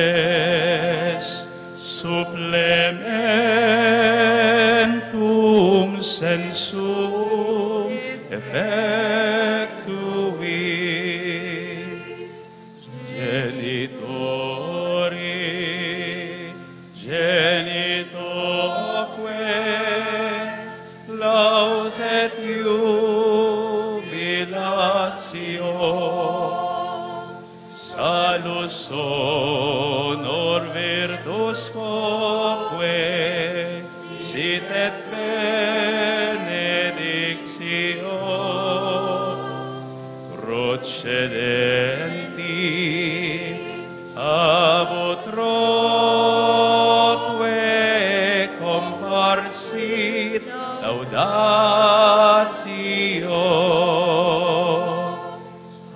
supplementum sensu effectui. Genitori, genitoque, laus et iubilatio, salus honor virtus quoque, sit et benedictio procedenti ab utroque comparsit laudatio.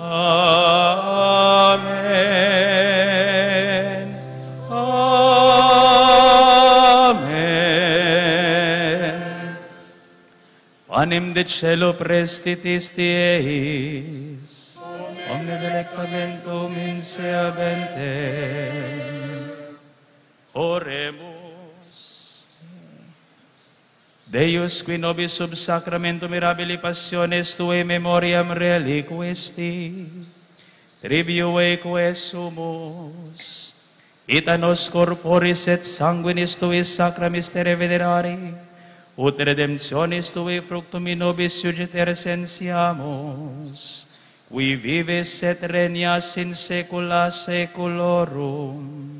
Amen. Amen. Panem de caelo prestitis tiei, Omne delectamentum inseabentem. Oremus. Deus, qui nobis sub sacramentum mirabilis passionis tuae memoriam reliquesti, trivium quae sumus, ita nos corporis et sanguinis tuis sacra mysteriae venerari, ut redemptionis tuae fructum in nobis iudice recensiamus, qui vivis et regnas in saecula saeculorum.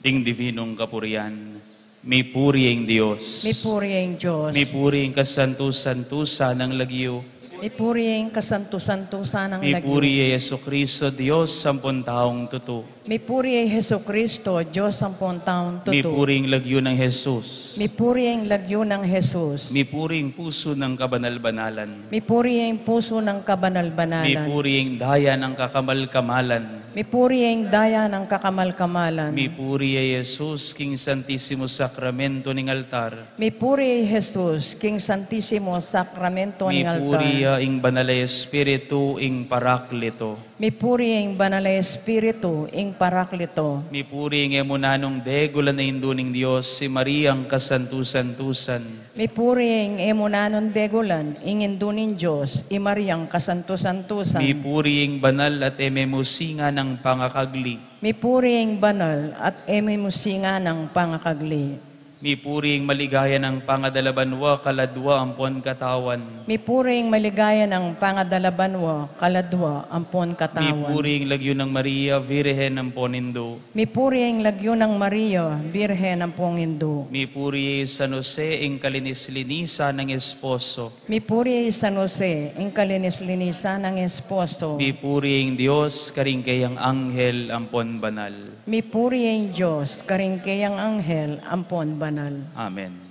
Ding divinung kapurian. Mipuri ing Dios. Mipuri ing Dios. Mipuri ing kasantu-santusan nang lagyu. Mipuri ing kasantu-santusan nang lagyu. Mipuri i Jesucristo, Dios ampon taung tutu. Mipuri i Jesucristo, Dios ampon taung tutu. Mipuri ing lagyu nang Jesus. Mipuri ing lagyu nang Jesus. Mipuri ing pusu nang kabanal-banalan. Mipuri ing pusu nang kabanal-banalan. Mipuri ing daya nang kakamal-kamalan. Mipuri ing daya nang kakamal-kamalan. Mipuri i Jesus king Santisimo Sakramento ning altar. Mipuri i Jesus king Santisimo Sakramento ning altar. Mipuri ya ing Banal a Espiritu, ing Paraklito. Mipuri ing Banal a Espiritu, ing Paraklito. Mipuri ing e mu nanung degulan a Indu ning Dios, i Mariang kasantu-santusan. Mipuri ing e mu nanung degulan, ing Indu ning Dios, i Mariang kasantu-santusan. Mipuri ing banal at e memusingan a pangakagli. Mipuri ing banal at e memusingan a pangakagli. Mipuri ing maligaya nang pangadalabanwa kaladwa ampon katawan. Mipuri ing maligaya nang pangadalabanwa kaladwa ampon katawan. Mipuri ing lagyu nang Maria, Virgen ampon Indu. Mipuri ing lagyu nang Maria, Virgen ampon Indu. Mipuri i San Jose, ing kalinis-linisan nang esposo. Mipuri i San Jose, ing kalinis-linisan nang esposo. Mipuri ing Dios karing kayang anghel ampon banal. Mipuri ing Dios karing kayang anghel ampon banal. Amen.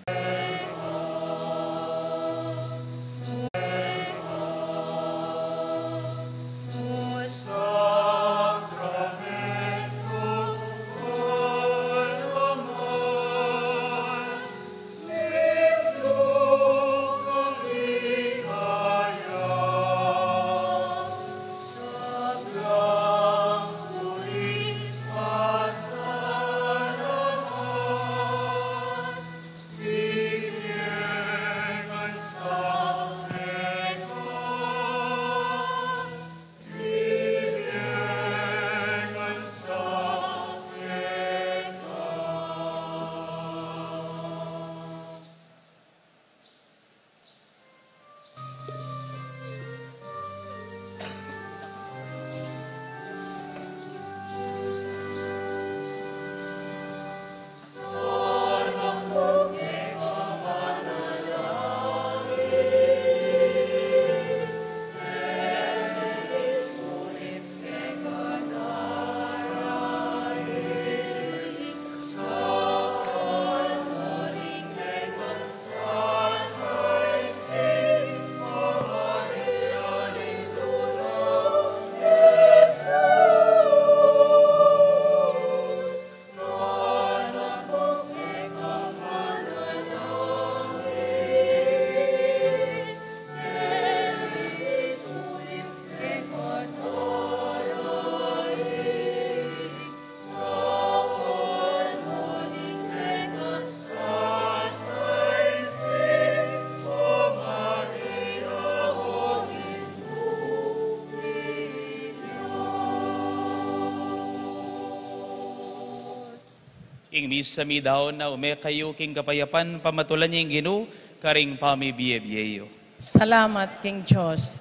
Ing misa mi daun na ume kayu king kapayapan pamatulan ning Ginu karing pamibie-bie yu. Salamat king Dios.